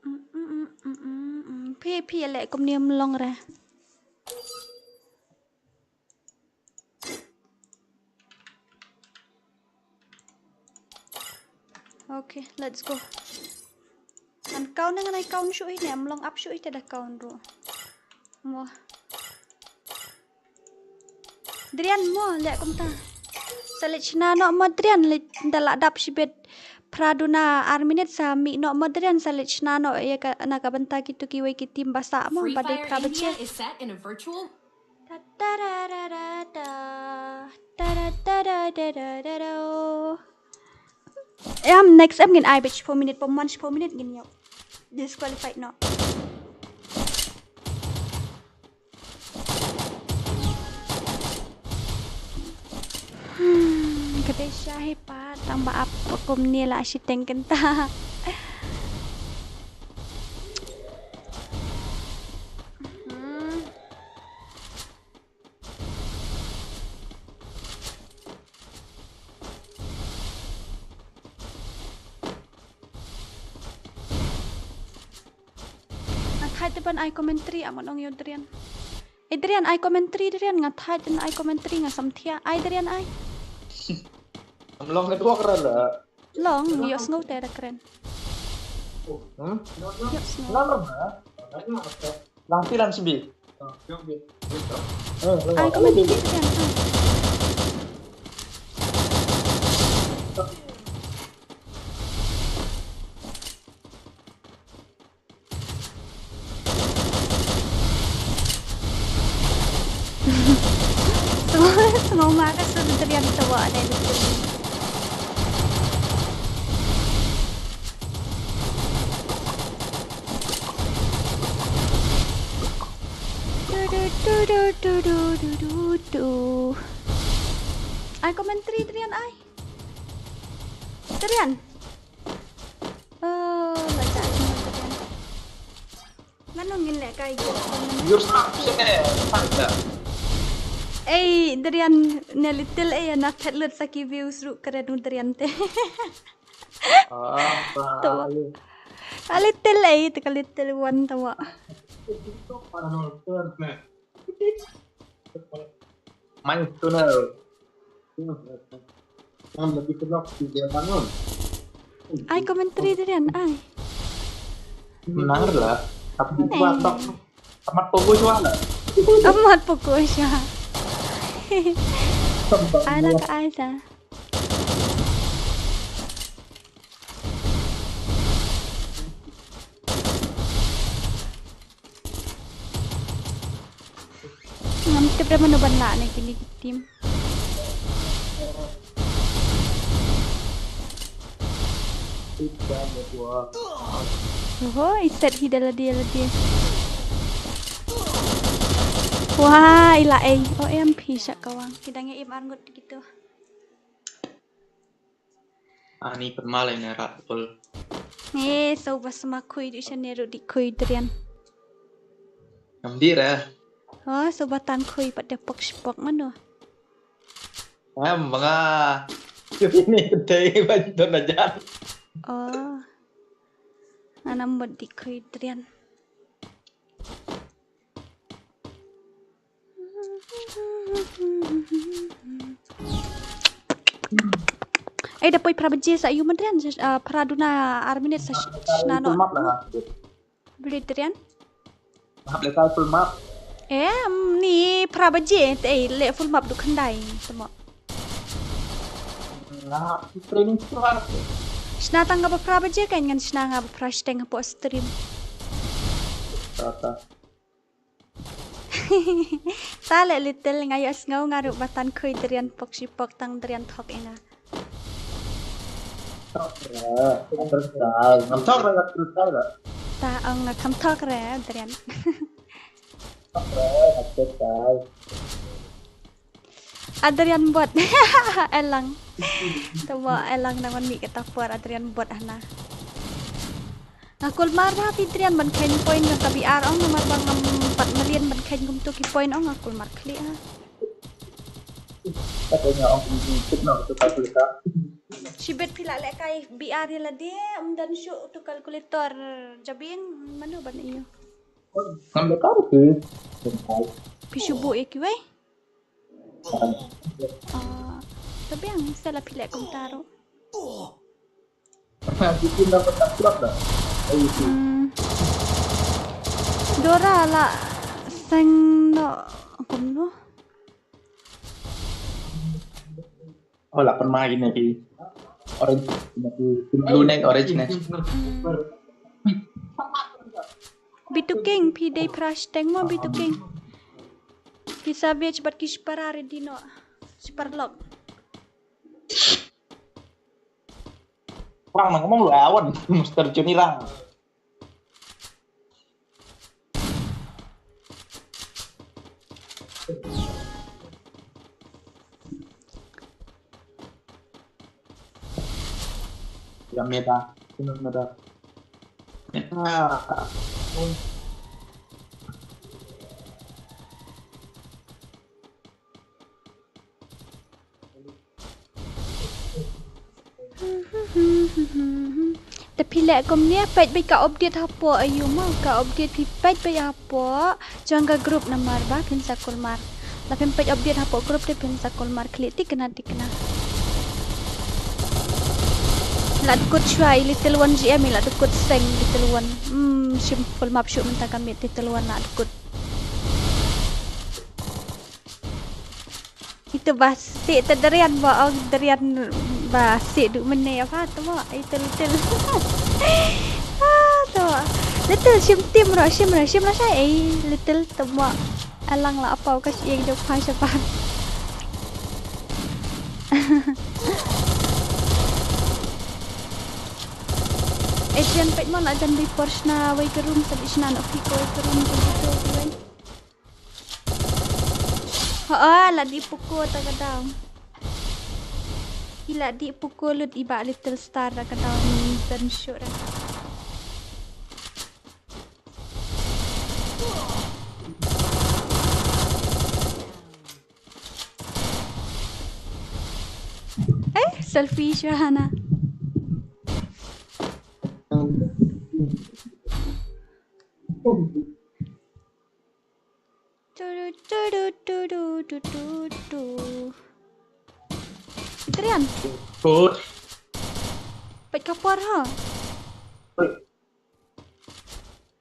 Hmm, hmm, hmm, hmm, hmm, hmm. Phi, phi leh kumne ym long re. Okay, let's go. Ngan count, ngan ai count shuh hi ne, ym long up shuh hi te da count ruh. Mo. Drian mo, leh kumta. Sa leit shna noh mo Drian, leit da la dap shibit phra duna ar minit sa mih noh mo Drian, sa leit shna noh ïa ka, na ka bynta kito kiwei ki team ba sah mo, ba dei phra baje. Free Fire India is set in a virtual Em, next em ngin ai bad shiphew minit, pynmon shiphew minit ngin ïoh disqualified noh. Te sha hi pat tang ba ap kumne la shiteng kynta. Hmm. Nga thait te ban ai commentary, amon ong ïa u Drian. Eh, Drian, ai commentary, Drian, nga thait te ai commentary, nga samthiah. Ai, Drian, ai. Am long network ra la. Long, ïohsngew te da kren. Hmm? Ïohsngew. Lang lang ha. Lang ti lang sbi. Eh, lang. Ai, commentary, Drian, ai. Sngew, sngew ma ka sur Drian tawa dei. Du, du, du. Ai commentary Drian ai. Drian. Oh, baca ni Drian. Mano ngin leh kai jong. You're stuck, shit, eh, stuck there. Ei, Drian, ne Little ei, na phet lut sa ki views ruh kren u Drian te. Ah, tu. Ka Little ei, tu ka Little One tu. Main tu na. Ai commentary Drian, ai. Menang lah. Tapi di kuat tok. Amat pokok suara. Amat pokok suara. Ai lah ka ai ta. Ngam tip re mano ban lah na kine ki team. Oho, i set hi da lade lade. Wah, i la ei. O em phi sha kawang. Ki dang ïa im arngut kito. Ani pynmal ine rat pul. Eh, sngewbha sma khui du shane ruh dih khui Drian. Ngam dih re. Oh, sngewbha tan khui pat de pok shipok mano. Em, banga. Ini tei ban don ajan. Oh. Nga nam bad dih khui Drian. Eh, da poi phra baje sa ïu ma Drian, ah, phra duna ar minit sa sh-, shna noh. Full map la. Beli Drian. Hap leh kai full map. Eh, mm, ni phra baje, te, eh, leh full map du khyndai, te mo. Nga training smart. Shna tang nga ba phra baje, kan ngan shna nga ba phra shiteng hapoh stream. Ta, ta. Ta leh Little nga ïohsngew nga ruh ba tan khui Drian pok shipok tang Drian thok ïa nga. Thok re, ngam thok re, ngam thok re. Ta ong nga kham thok re, Drian. Thok re, ngam thok re. Adrian bot. Elang. Tama elang nang wan mih kata por Adrian bot hana. Nga kulmar bha phi Adrian ban kheiñ point jong ka B R ong namar ba ngam pat mlien ban kheiñ kumto ki point ong nga kulmar khlieh ha. Kata nga ong kumto na kata kata. Shibit phi la lehkai B R ïa lade, ym don shuh uto calculator jabieng mano ban ïoh. Ngam lehkai ruh phi. Phi shu buh ïa kiwei. Ah, tebeng sa la phi leh kumta ruh. Hmm. Dora la seng no kumno? Oh, la pynmai ne ki orange ne ki blue ne orange ne. Hmm. Bitu King, phi dei phra shiteng mo Bitu King. Ki Savage bad ki Shipara ready noh. Shipar lok. Rang nang mong lu awan, Mister Johnny Rang. Ya meta. Sino meta. Meta. Te phi leh kumne, peit beit ka update hapoh aiu mo, ka update phi peit beit hapoh jong ka group namar ba phin sa kulmar. La phin peit update hapoh group te phin sa kulmar khlieh tikna tikna. La dkut shuwa i Little One G M i la dkut seng Little One. Hmm, shim full map shuh mynta ka miet Little One la dkut. Ito ba sih te Darian ba ong Darian ba sih du mene apa tu mo ito Little. Ah tu mo. Little shim tim ro shim ro shim ro shai eh Little tu mo. Alang la apa ka shi ing dok phang shapan. Adrian peit mo la jan bi por shna wei ka room sa bi shna no ki ko wei ka room jong ito wei. Ho, la dih puko ta ka daw. I la dih puko lut i bah Little Star ta ka daw ni ben shuh ra. Eh, selfie shuh hana. Tudu, tudu, tudu, tudu, tudu. Adrian, Good. peit ka por ha.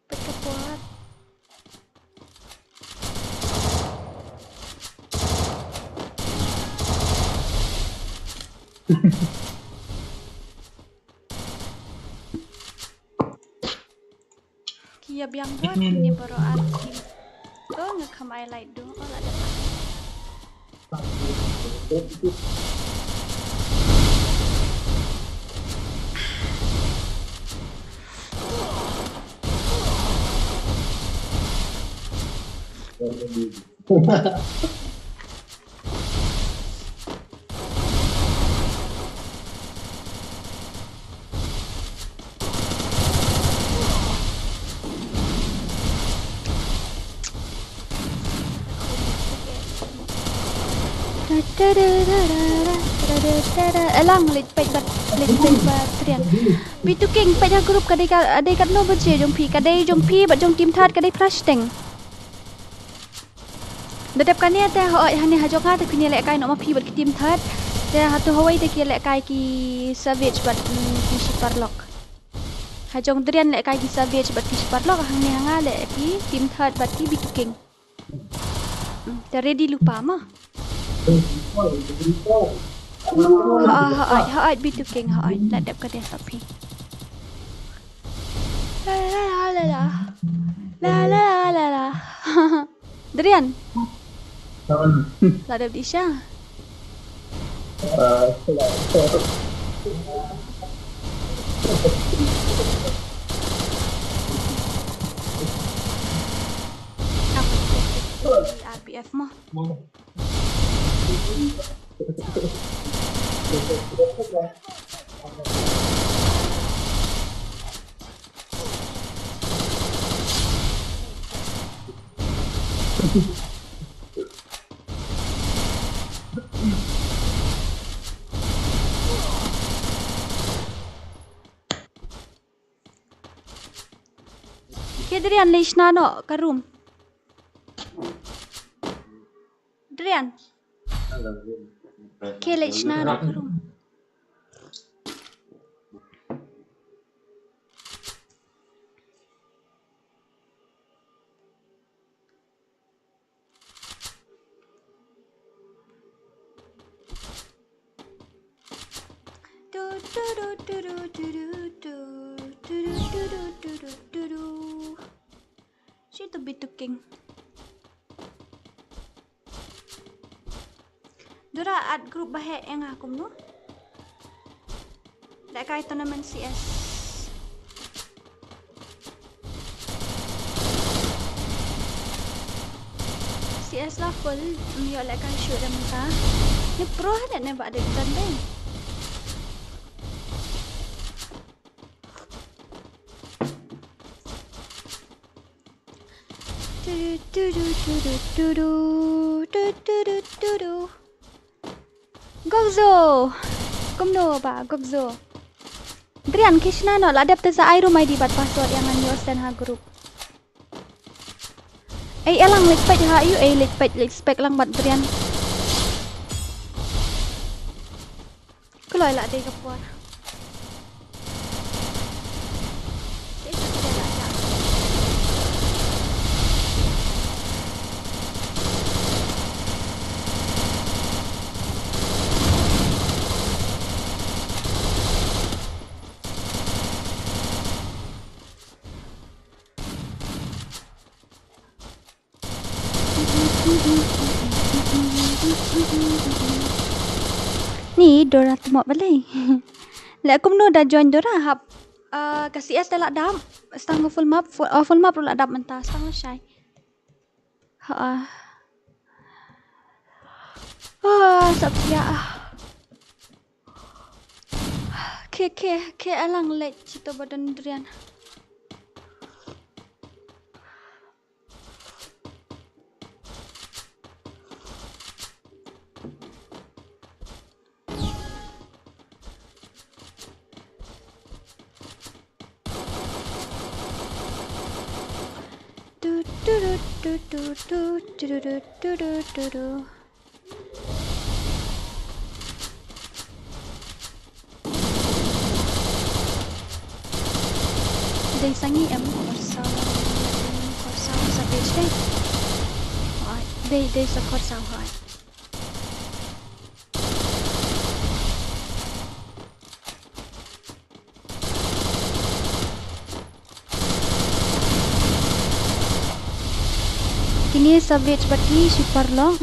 Peit ka por. Ki ïa biang bad kine baroh ar team. To nga kham ai light dong. Oh, la dep. Elang leit peit bad leit peit bad Trian. Bitu King peit ha group ka dei ka dei katno baje jong phi ka dei jong phi bad jong team third ka dei prashteng. Da dep kane te hooid hangne ha jong nga te phin ïalehkai noh ma phi bad ki team third. Te hato hawei te ki ïalehkai ki Savage bad ki ki Shiparlok. Ha jong Drian lehkai ki Savage bad ki Shiparlok hangne ha nga leh ki team third bad ki Bitu King. Hmm, te ready lypa ma. Ha ha ha Bitu King ha la dep ka dei ha phi. La la la la la. La la la la. Drian. La dep di sha. R P F ma. Ke Drian leit shna noh ka room. Drian. Ke leit shna noh ka room. Shi tu Bitu King. Dura add group ba heh ïa nga kumno? Lehkai tournament C S. C S la full, ym ïoh lehkai shuh da mynta. Ni pro ha ne ne ba dei dan dei. Tudu, tudu, tudu, tudu, tudu, tudu, tudu. Gokzo. Kumno ba, Gokzo. Drian, khie shna noh, la dep te sa ai rum I D bad password ïa ngan ïoh send ha group. Ei, alang leit peit ha ïu, ei, leit peit, leit spek lang bad Drian. Kloi la dei ka por. Ni Dora tmok balei. Le kumno da join Dora hap. Ah, ka C S te la dap. Stang full map, full, oh, full map ruh la dap mynta. Stang la shai. Ha. Ah, sap ya. Ke, ke, ke alang leit chito badan Drian. Dei sa ngi em Khorsaw, Khorsaw sa page dei. Hai, dei, dei sa Khorsaw hai. Kine Savage bad ki shi paralok.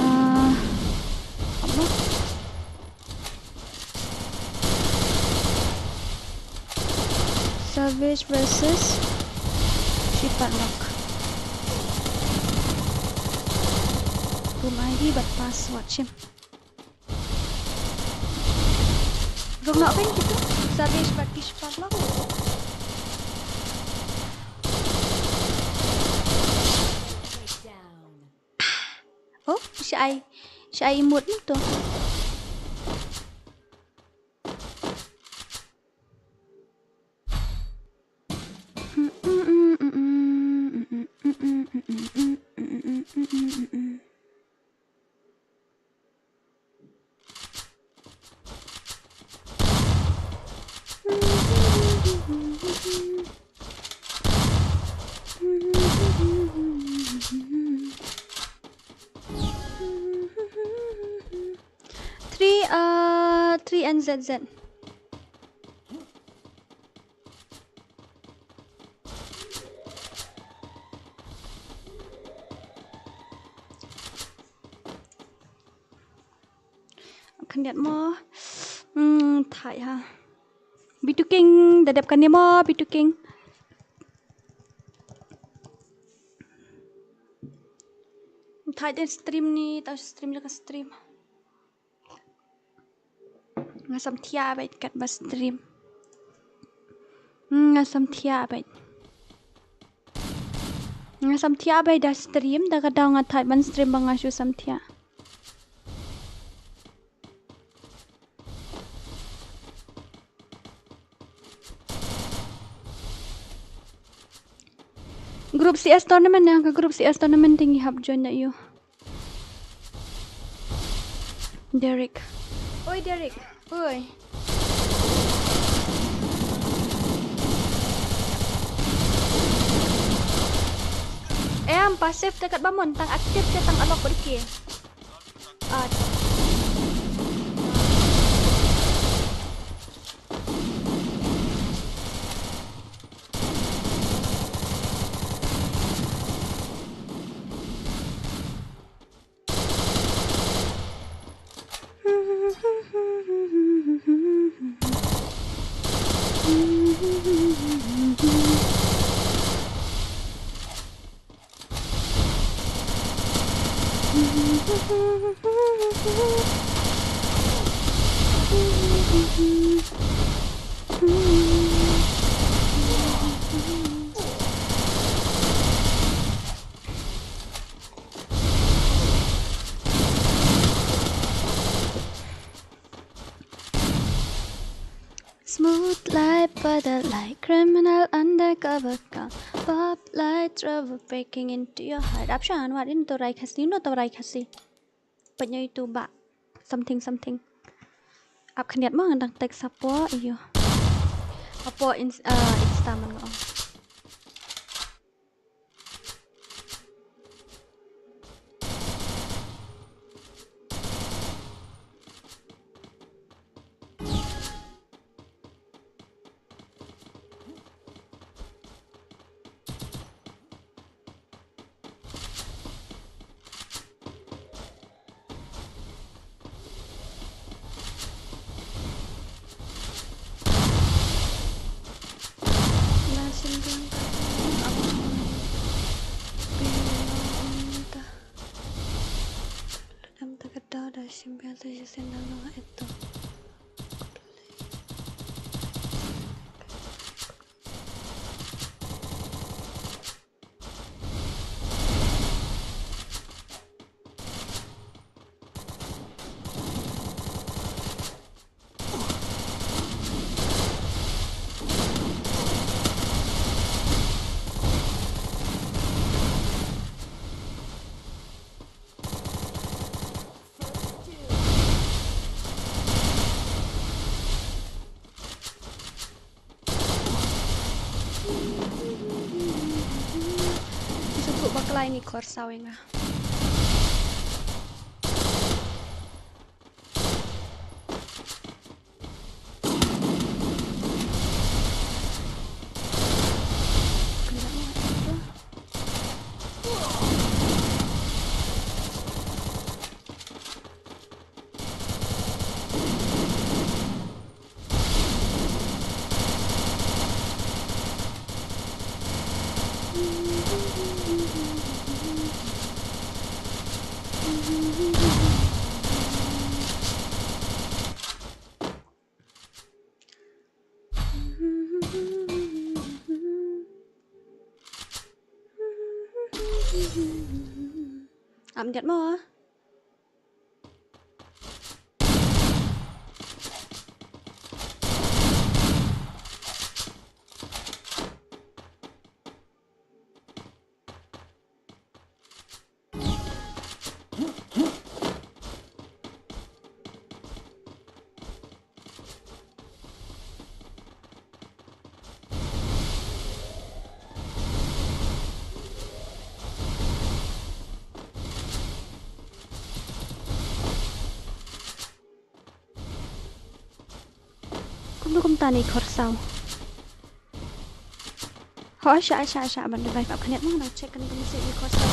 Ah, apa? Savage versus shi paralok. Room I D bad password shim. Rung nok pyn kito. Savage bad ki shi paralok. Oh, shi ai, shi ai emote mo to. Three, uh, three N Z Z. Khyndiat mo. Hmm, thait ha. Bitu King, da dep kane mo, Bitu King. Thait den stream ni, tau stream la ka stream. Nga sam thiah bad katba stream. Hmm, nga sam thiah bad. Nga sam thiah bad da stream, da ka daw nga thait ban stream ba nga shu sam thiah. Group C S tournament na, ka group C S tournament te ngi hap join na ïu. Derek. Oi, Derek. Oi. Em, passive te katba mon, tang active te tang alok bad ki. Ah. Smooth like butter, like criminal undercover cop. Pop like trouble breaking into your heart. Ap sha, wan ïa uto u rai Khasi, uto u rai Khasi. Pynïoh ïa uto u bah something something. Ap khyndiat mo, nga dang text hapoh ïa u. Hapoh ins-, ah, Insta man nga ong. Ki sngewthuh bakla ïa i Khorsaw ïa nga. Am jat mo. Kumno kumta ne i Khorsaw? Ho, sha, sha, sha, ban revive up khyndiat mo, nang check kan kumno i Khorsaw.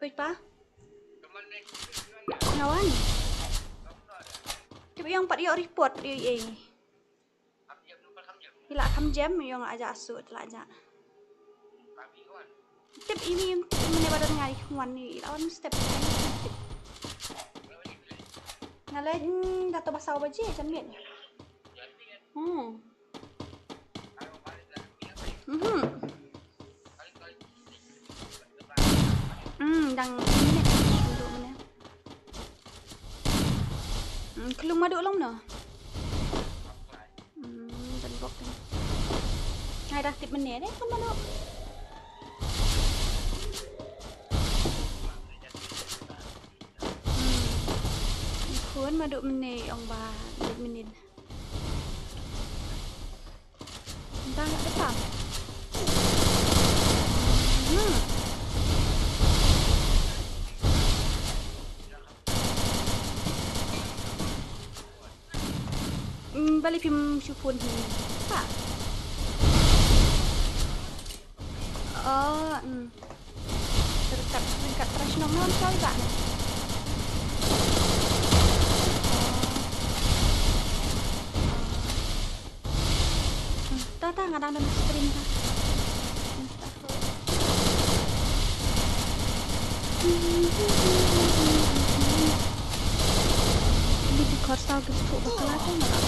Peit pa. Nga wan. Tip ïong pat ïoh report ïoh ei. I lah kham jem ïong aja asu te lah aja. Tip imi tip mane ba don ngai kham wan i lah wan step. Tip. Nga leh da to ba saw baje jan miet. Hmm. Mhm. Hmm, dang minit. Dua minit. Hmm, klung madu long no. Hmm, dan bok ni. Hai dah tip mene deh, klung madu. Hmm. Khun madu mene ong ba, tip mene. Entah nak petang. Hmm. Hmm, balik phim shu phone hi. Tak. Oh, hmm. Dekat, dekat terus nong nong kau juga. Oh. Hmm, ta, ta, nga dang don stream ta. Hmm, ta. Ini di Korsal ke sepuluh bakal ada nggak?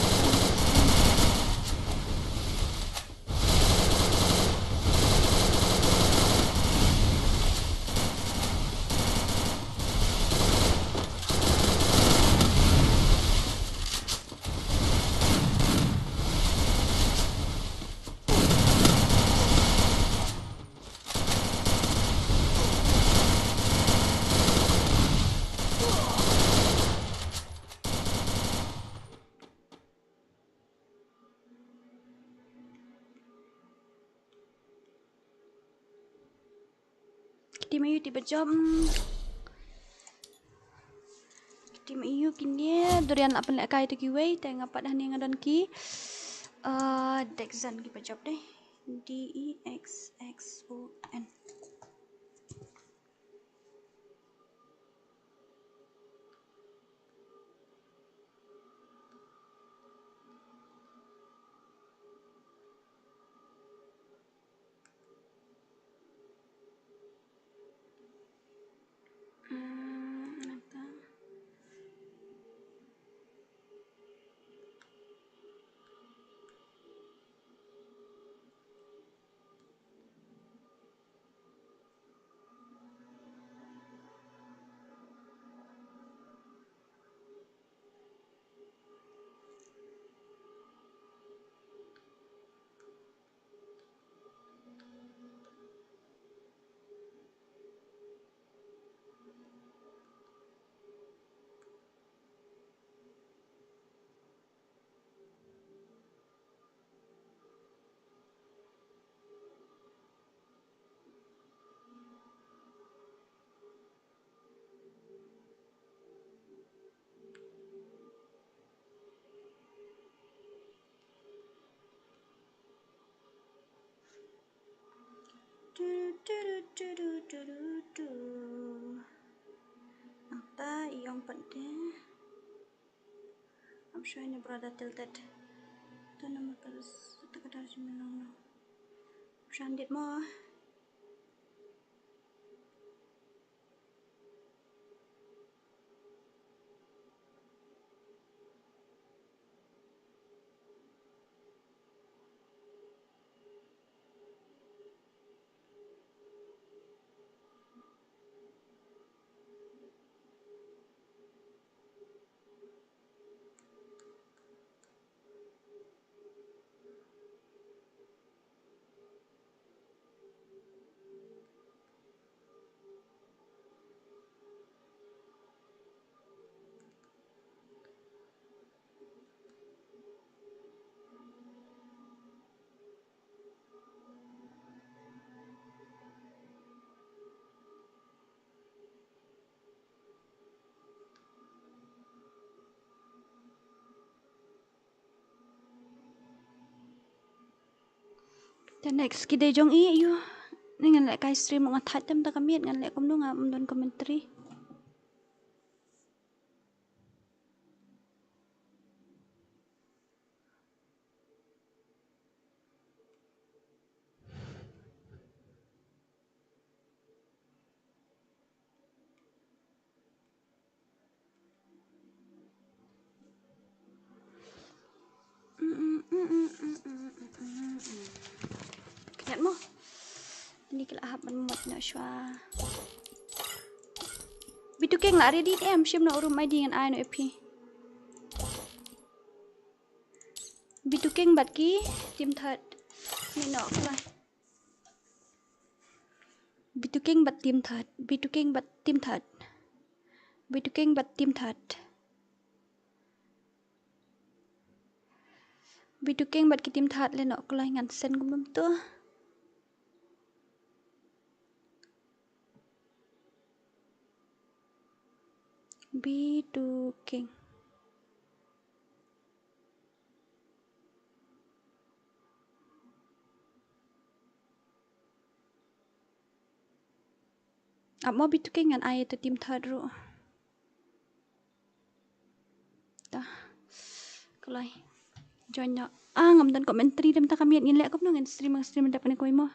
Kti ma ïu ti ba jop. Kti ma ïu kine durian la pynleh kai te kiwei te nga pat hangne nga don ki. Uh, Dexon ki ba jop dei. D E X X O N. Hmm, nata. Tudu, tudu, tudu, tudu, tudu. Nangta i ong pat de. I'm showing the brother tilted. Don't know because the kadar jimilong no. Branded mo. Te next ki dei jong i ïa u. Ni ngan leh kai stream nga thait tem ta ka miet ngan leh kumno ngam don commentary. Kynjat mo. Ini ki la hap ban mot noh shuwa. Bitu King la ready em, shim noh u room I D ngan ai noh ïa phi. Bitu King bad ki team third. Ni noh khlaiñ. Bitu King bad team third. Bitu King bad team third. Bitu King bad team third. Bitu King bad ki team third leh noh khlaiñ ngan send kumno to. Bitu King. Ap mo Bitu King ngan ai ïa tu team third ruh. Ta. Khlaiñ. Join noh. Ah, ngam don commentary dem ta ka miet ngin leh kumno ngin stream, ngin stream dep kane kawei mo.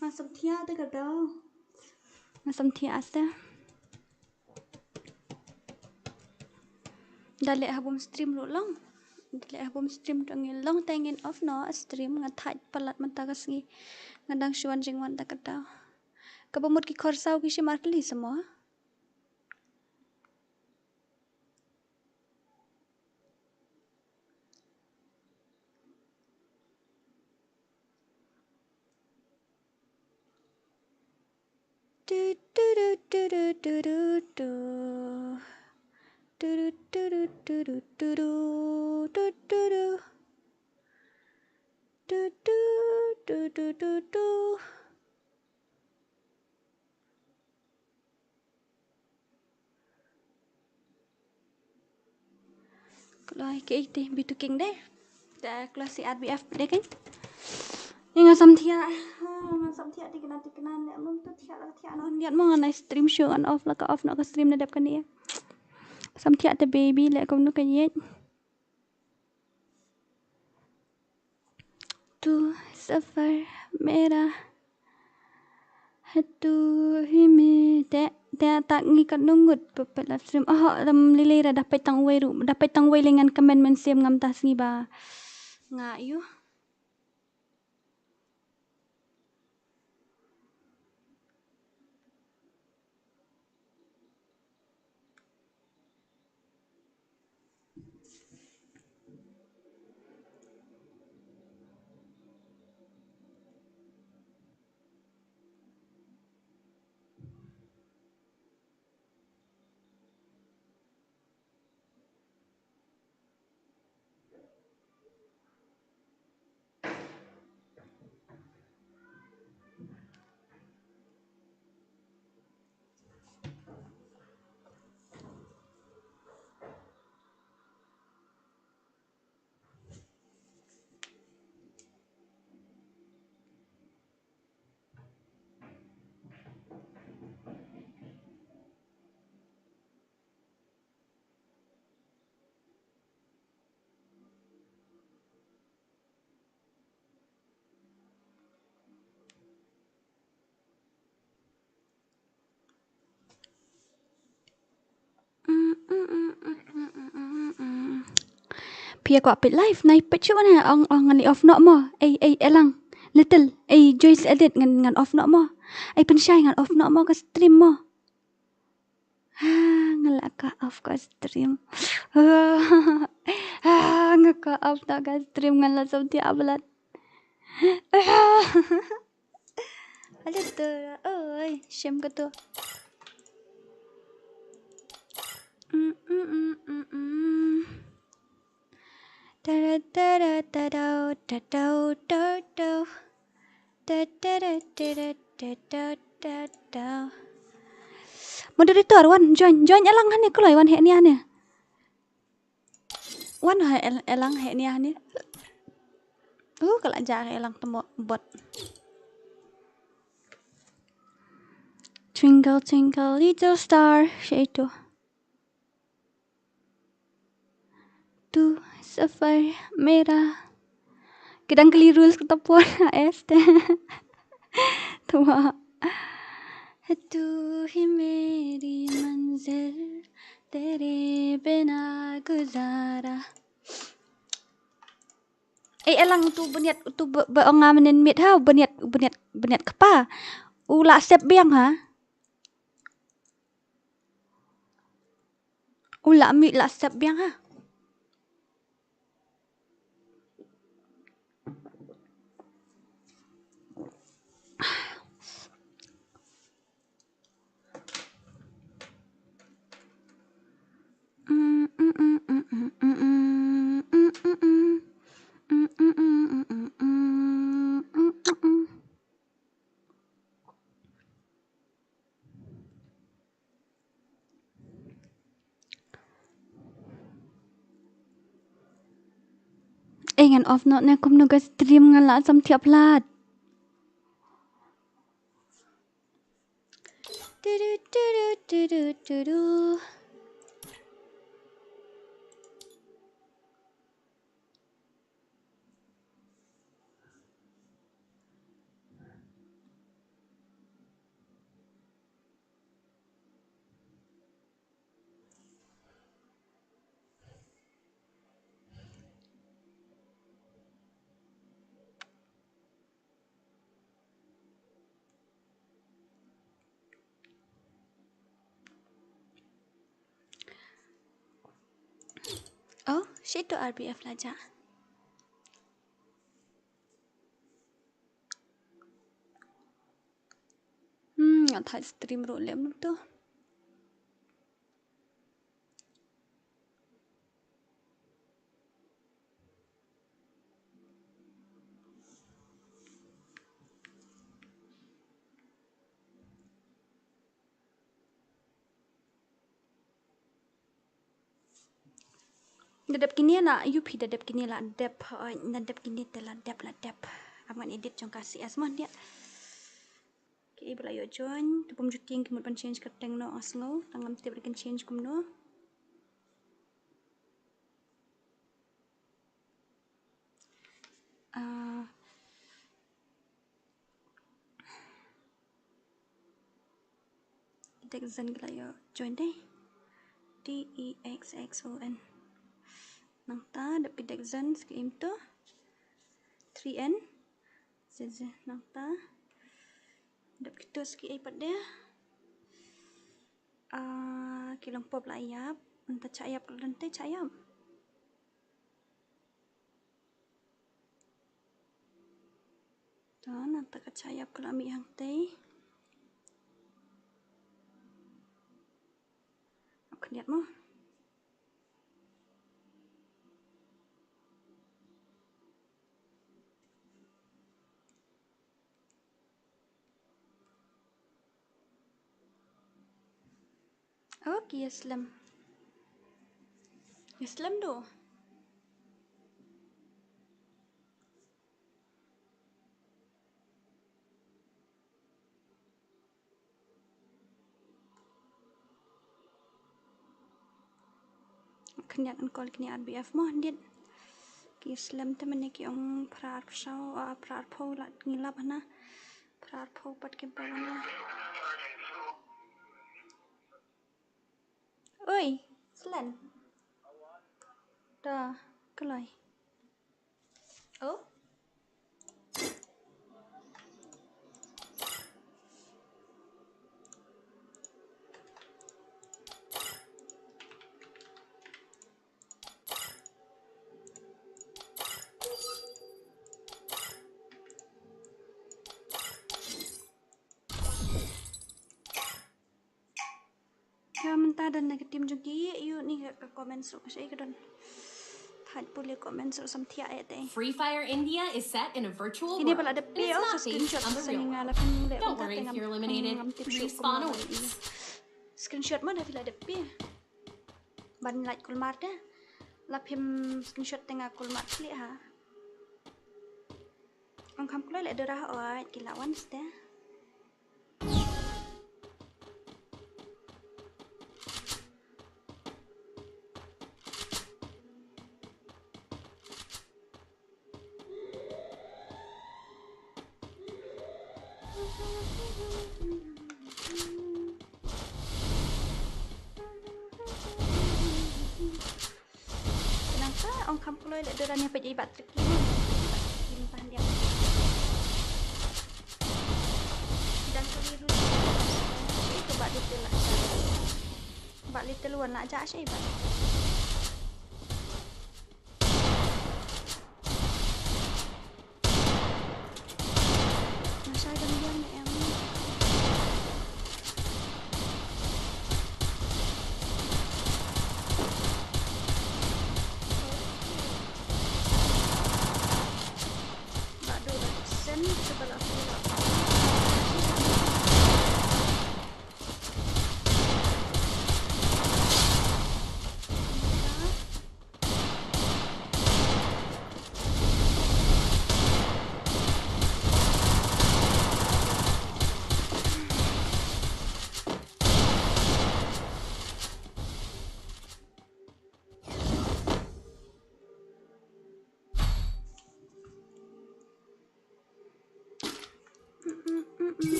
Nga samthiah te ka dau. Nga samthiah te. Da leh ha bum stream ruh long. Da leh ha bum stream ruh ngin long te ngin off noh stream nga thait palat mynta ka sngi. Nga dang shu wan jingwan da ka dau. Kaba mut ki khorsaw ki shim artylli sa mo. Kloi ke iti Bitu King de. Da kloi si R B F de kan. Ni nga samthiah. Ah, nga samthiah tikna tikna ne mun tu thiah la thiah no. Niat mo ngan ai stream show ngan off la ka off no ka stream na dep kan ni. Samthiah te baby le kumno ka yet. Tu safar mera hai tu hi me te te ta ngi kat nungut pepet live stream. Oh, lam lilei ra dapat tang wei ru, dapat tang wei lengan kemen men siam ngam tas ngi ba. Nga yu. Phi ïa kwah peit live nai peit shuh ne ong ong ngan off noh mo. Ei ei Elang. Little ei Joyce Edit ngan ngan off noh mo. Ei Pynshai ngan off noh mo ka stream mo. Ha, nga la ka off ka stream. Ha, nga ka off na ka stream nga la som ti ablat. Ada tu, oi, shame ka tu. Mm, mm, mm, mm, mm. Tara, tara, tara, tara, tara, tara. Ta, ta, ra, ta, ra, ta, ta, ta, ta. Moderator, wan, join, join Elang hangne, kloi, wan heh nia hangne. Wan ha El-, Elang heh nia hangne. Uh, ka la jah ka elang temo bot. Twinkle, twinkle, little star. Sha ito. Tu safar mera. Kadang kali rules ka tapon. Este. Tuma. Tu hi meri manzil, tere bina guzara. Eh, elang tu bniat tu ba, ba ong nga mynnin miet ha, bniat, bniat, bniat kpa. U la sep biang ha. U la miet la sep biang ha. Eh, ngan off noh ne kumno ka stream, nga la sam thiah palat. Tudu, tudu, tudu, tudu. Oh, shi tu R B F la jah. Hmm, nga thait stream ruh lem tu. Da dep kine la, U P da dep kine la dep, eh, da dep kine te la dep, la dep. Am ngan edit jong ka C S mo dia. Ki ba la ïoh join, te bym ju tieng ki mut ban change kyrteng noh nga sngew, tang ngam tip re kin change kumno. Ah, Dexon ki la ïoh join de. D E X X O N. Nangta dep ki Dexon ski im tu. Three N. Ze, ze, nangta. Dep kitu ski ai pat de. Ah, ki long pop la ïap. Nangta cha ïap ka lante cha ïap. To, nangta ka cha ïap ka la mih hangtei. Ap khyndiat mo. Oh, ki ïa slem. Ïa slem do. Khyndiat ngan call kine R B F mo, dit. Ki slem te mynne ki ong phra arphew saw, ah, phra arphew la ngi lap hana. Phra arphew pat ki ba wan la. Oi, Slen. Da, kloi. Oh. Ka mynta don na ka team jong ki, ïoh ni ka comment ruh, ka shai ka don. Thait pule comment ruh sam thiah ïa te. Free Fire India is set in a virtual world. Kine ba la dep pei, oh, ka screenshot sa nga la phin leh. Don't worry if you're eliminated. Respawn awaits. Screenshot ma da phi la dep pei. Ban lait kulmar te. La phim screenshot te nga kulmar pli ha. Ong kham kloi leh dura, oi, ki la wan ste. Nangta ong kham kloi leh dura ne, peit i Bah Triki. Peit i Bah Triki mynta handia. Dang kali ru. Ito Bah Little la. Bah Little wan la ja shi Bah. Nga shai dang biang ne em. Ba do da sen ka ba la tu la.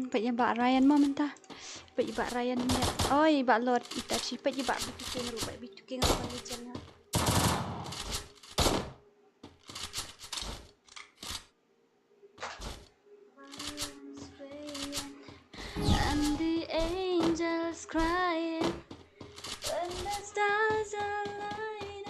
Peit ïa Bah Ryan mo mynta. Peit ïa Bah Ryan ïa. Oi, Bah Lord Itachi, peit ïa Bah B two King ruh, Bah B two King ruh, Bah Legend ha. And the angels crying when the stars are aligning.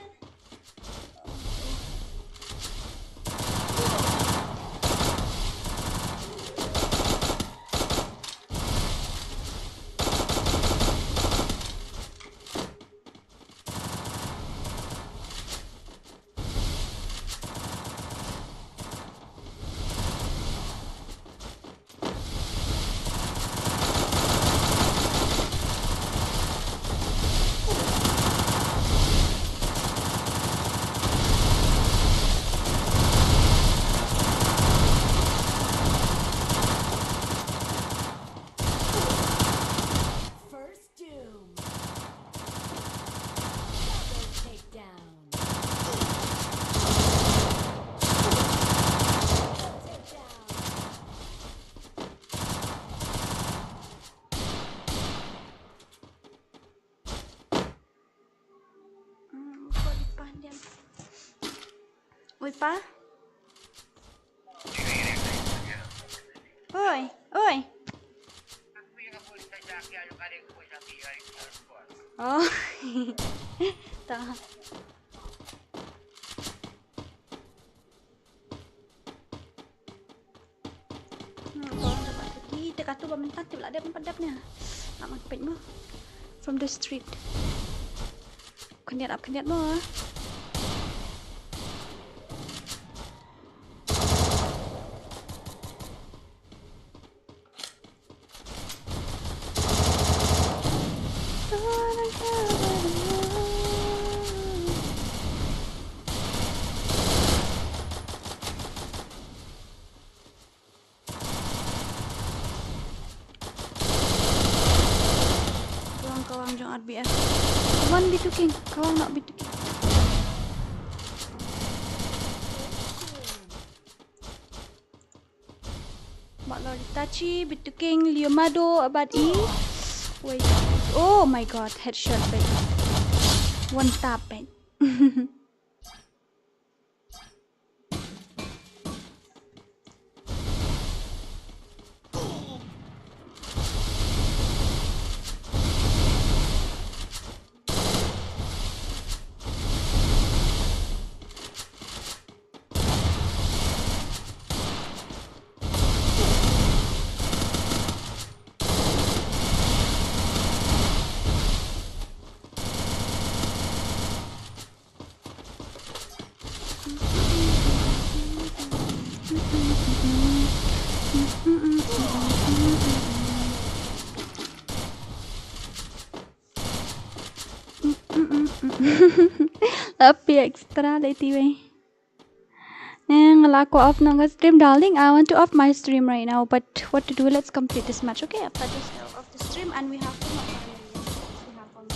First Doom. Double takedown. Double takedown. Hmm, kok dipanjang. Oi, Pa. Oi, oi. Oh. Ta. Hmm, bawang da ba tadi, te katu ba mynta tip la dep mynta dep ne. Ap man peit mo. From the street. Khyndiat ap khyndiat mo. Kawang, kawang jong R B F. One B two King. Kawang, not B two King. Mak Lord Itachi, B two King, Leonardo, Abad E. Wait. Oh my God, headshot, wait. One tap, wait. Tapi extra dei ti wei. Eh, nga la kwah off noh ka stream, darling. I want to off my stream right now, but what to do? Let's complete this match, okay? After this, I'll off the stream and we have to not we have one.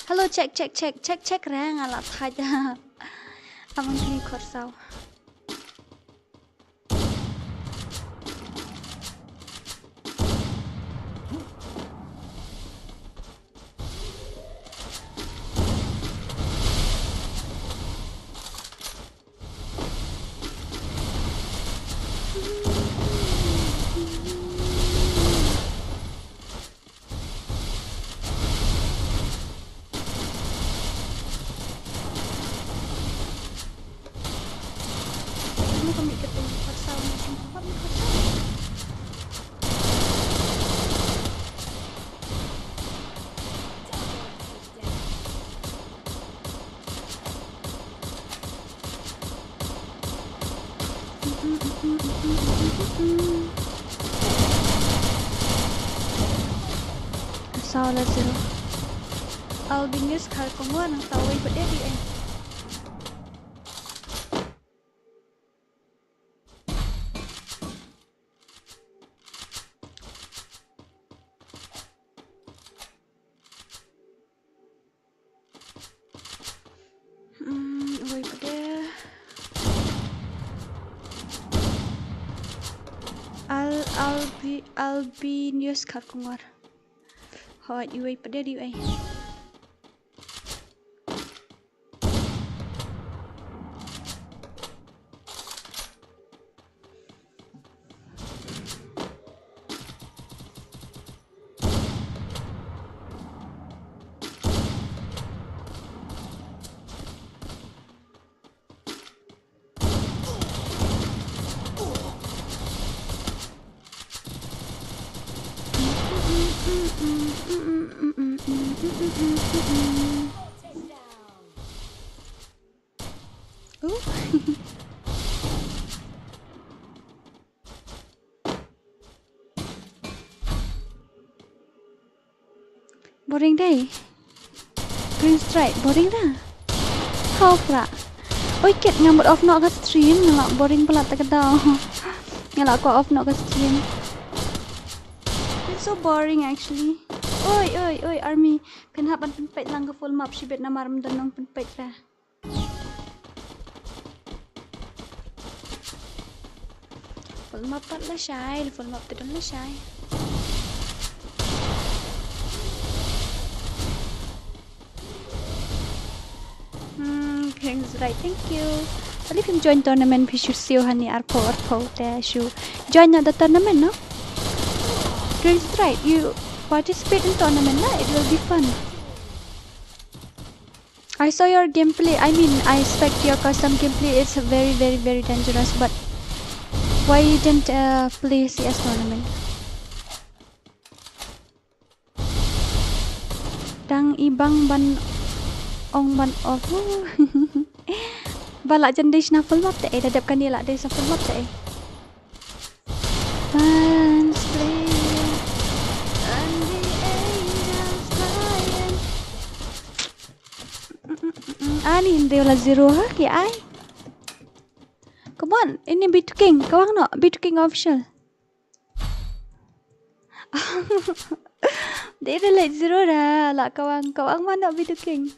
Hello, check, check, check, check, check, rang ala thaja. Amang kini khorsaw. Saw la zero. Albinus Kharkongor nang saw wei pat dei eh. Hmm, wei pat dei. Al, Albi, Albinus Kharkongor. Hoi, iwei pat dei, iwei. Ooh. Boring dei. Green strike, boring da. Hau pra. Oi kit, nga mut off noh ka stream, nga la boring palat ta ka daw. Nga la kwah off noh ka stream. It's so boring actually. Oi, oi, oi, army. Phin hap ban pynpeit lang ka full map shibit namar ym don nong pynpeit ra. Full map pat lashai, full map te don lashai. Hmm, thanks, right, thank you. Kali phim join tournament phi shu siew hani arphew arphew te shu join the tournament, no? Thanks, right, you participate in tournament, na? It will be fun. I saw your gameplay. I mean, I expect your custom gameplay. It's very, very, very dangerous. But why you didn't uh, play C S tournament? Dang ibang ban ong ban off. Ba la jan dei sna full map te eh, da dep kan ïa la dei sna full map te eh. Fans playing and the angels crying. Ani hynriew la zero ha ki ai. Come on, ini B two King, kawang noh, B two King official. Dei da leh zero da, la kawang, kawang mano B two King.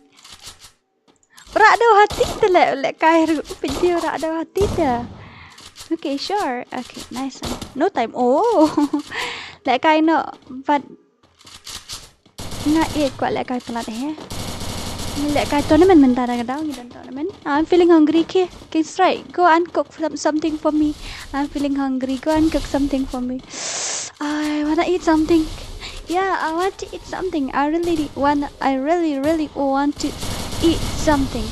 Rah da hati te leh, leh kai ruh, pynjia rah da hati te. Okay, sure. Okay, nice one. No time. Oh. Leh kai noh, but nga eh kwah leh kai palat eh. Nga leh kai tournament mynta da ka daw ngi don tournament. I'm feeling hungry ke. Can strike. Go and cook some, something for me. I'm feeling hungry. Go and cook something for me. I wanna eat something. Yeah, I want to eat something. I really want, I really, really want to eat something.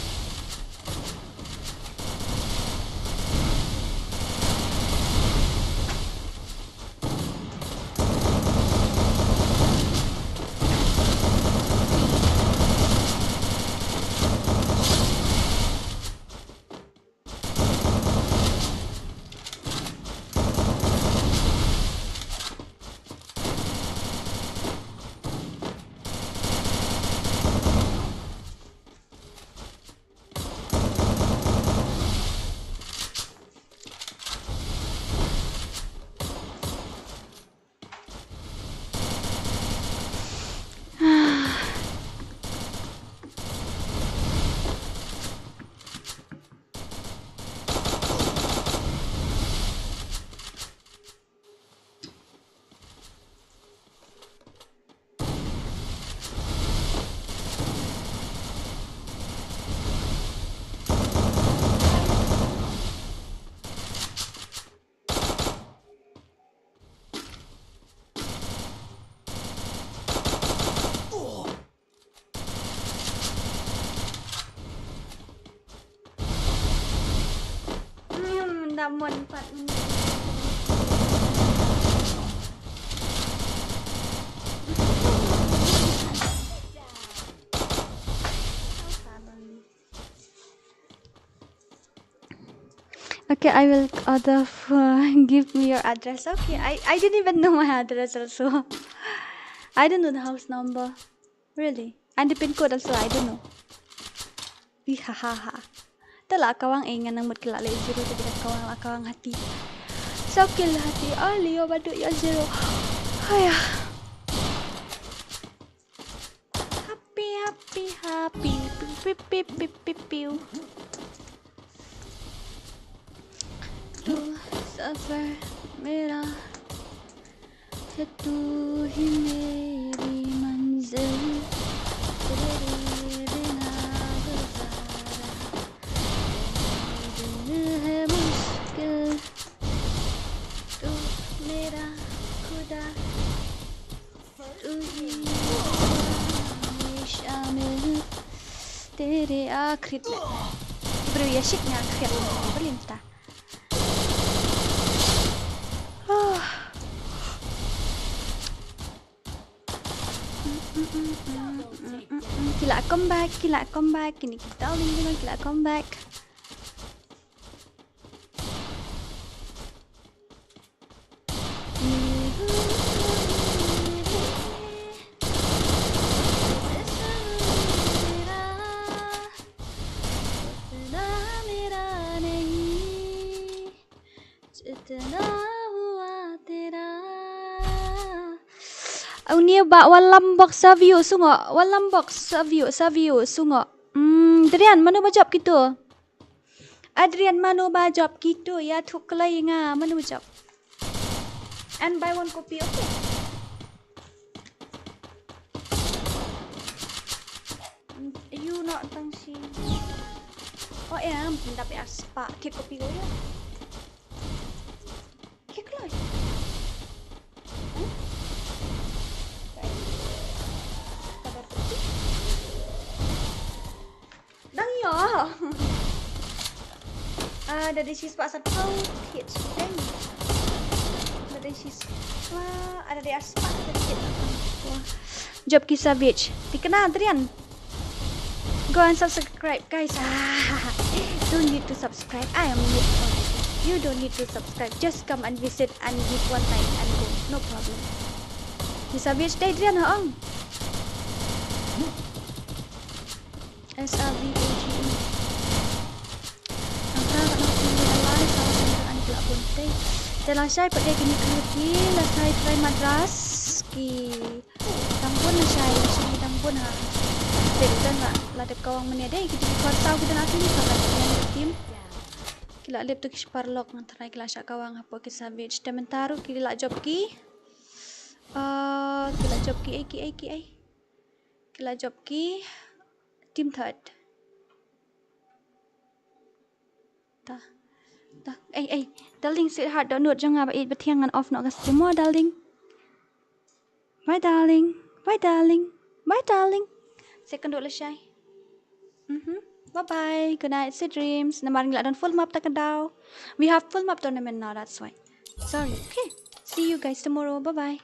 Someone pat. Okay, I will order for give me your address. Okay, I, I didn't even know my address also. I don't know the house number. Really? And the pin code also, I don't know. Wi ha ha ha. Te la kawang eh ngan nang mut ki la leh zero te ki la kawang la kawang hati. Sa kill hati ali yo badu yo zero. Haya. Happy, happy, happy. Piu, piu, piu, piu, piu, piu. Tu safar mera hai tu hi meri manzil. Tere bina guzara. Ye dil hai mushkil. Tu mera khuda. Tu hi shamil. Tere aakhri mein. Bro, ye shit na aakhri mein. Balim ta. Ah. Ki la come back, ki la come back. Kine ki darling, kine ki la come back. Unia ba walam bok savio sungo, walam bok savio, savio sungo. Hmm, Adrian, mano ba jop kito? Adrian, mano ba jop kito? Ya thuk kelai nga, mano ba jop? And buy one copy, okay? You not tang si. Oh, em, mendap ya spa, kit kopi ko ya. Kit kelai. Hmm? Pada kopi. Dang ïoh. Ah, da dei shispah sanphew thied shiteng. Da dei shispah, ah, da dei arspah thied. Jop ki Savage. Thikna Adrian. Go and subscribe, guys. Ah, don't need to subscribe. I am mid one. You don't need to subscribe. Just come and visit and give one like and go. No problem. Ki Savage dei Adrian ha ong. S A V A G E. Nangta ka nang pynlong lai sa ka nang an ki la bun te. Te lashai pat de kini ki ki lashai try madras ki dang bun lashai, lashai dang bun ha. Te u dang la, la dep kawang mane de ki dei ki khot saw ki dang akim sa ka team. Ki la lep tu ki shipar lok ngan try ki la shah kawang hapoh ki Savage. Te mynta ruh ki la jop ki. Ah, ki la jop ki ei, ki ei, ki ei. Ki la jop ki team third. Ta. Ta. Ei, ei. Darling, sweetheart, download jong nga ba ïeit ba thiang ngan off noh ka stream mo, darling. Bye, darling. Bye, darling. Bye, darling. Second dot lashai. Mhm. Bye bye. Good night. Sweet dreams. Namar ngi la don full map ta ka daw. We have full map tournament now, that's why. Sorry. Okay. See you guys tomorrow. Bye bye.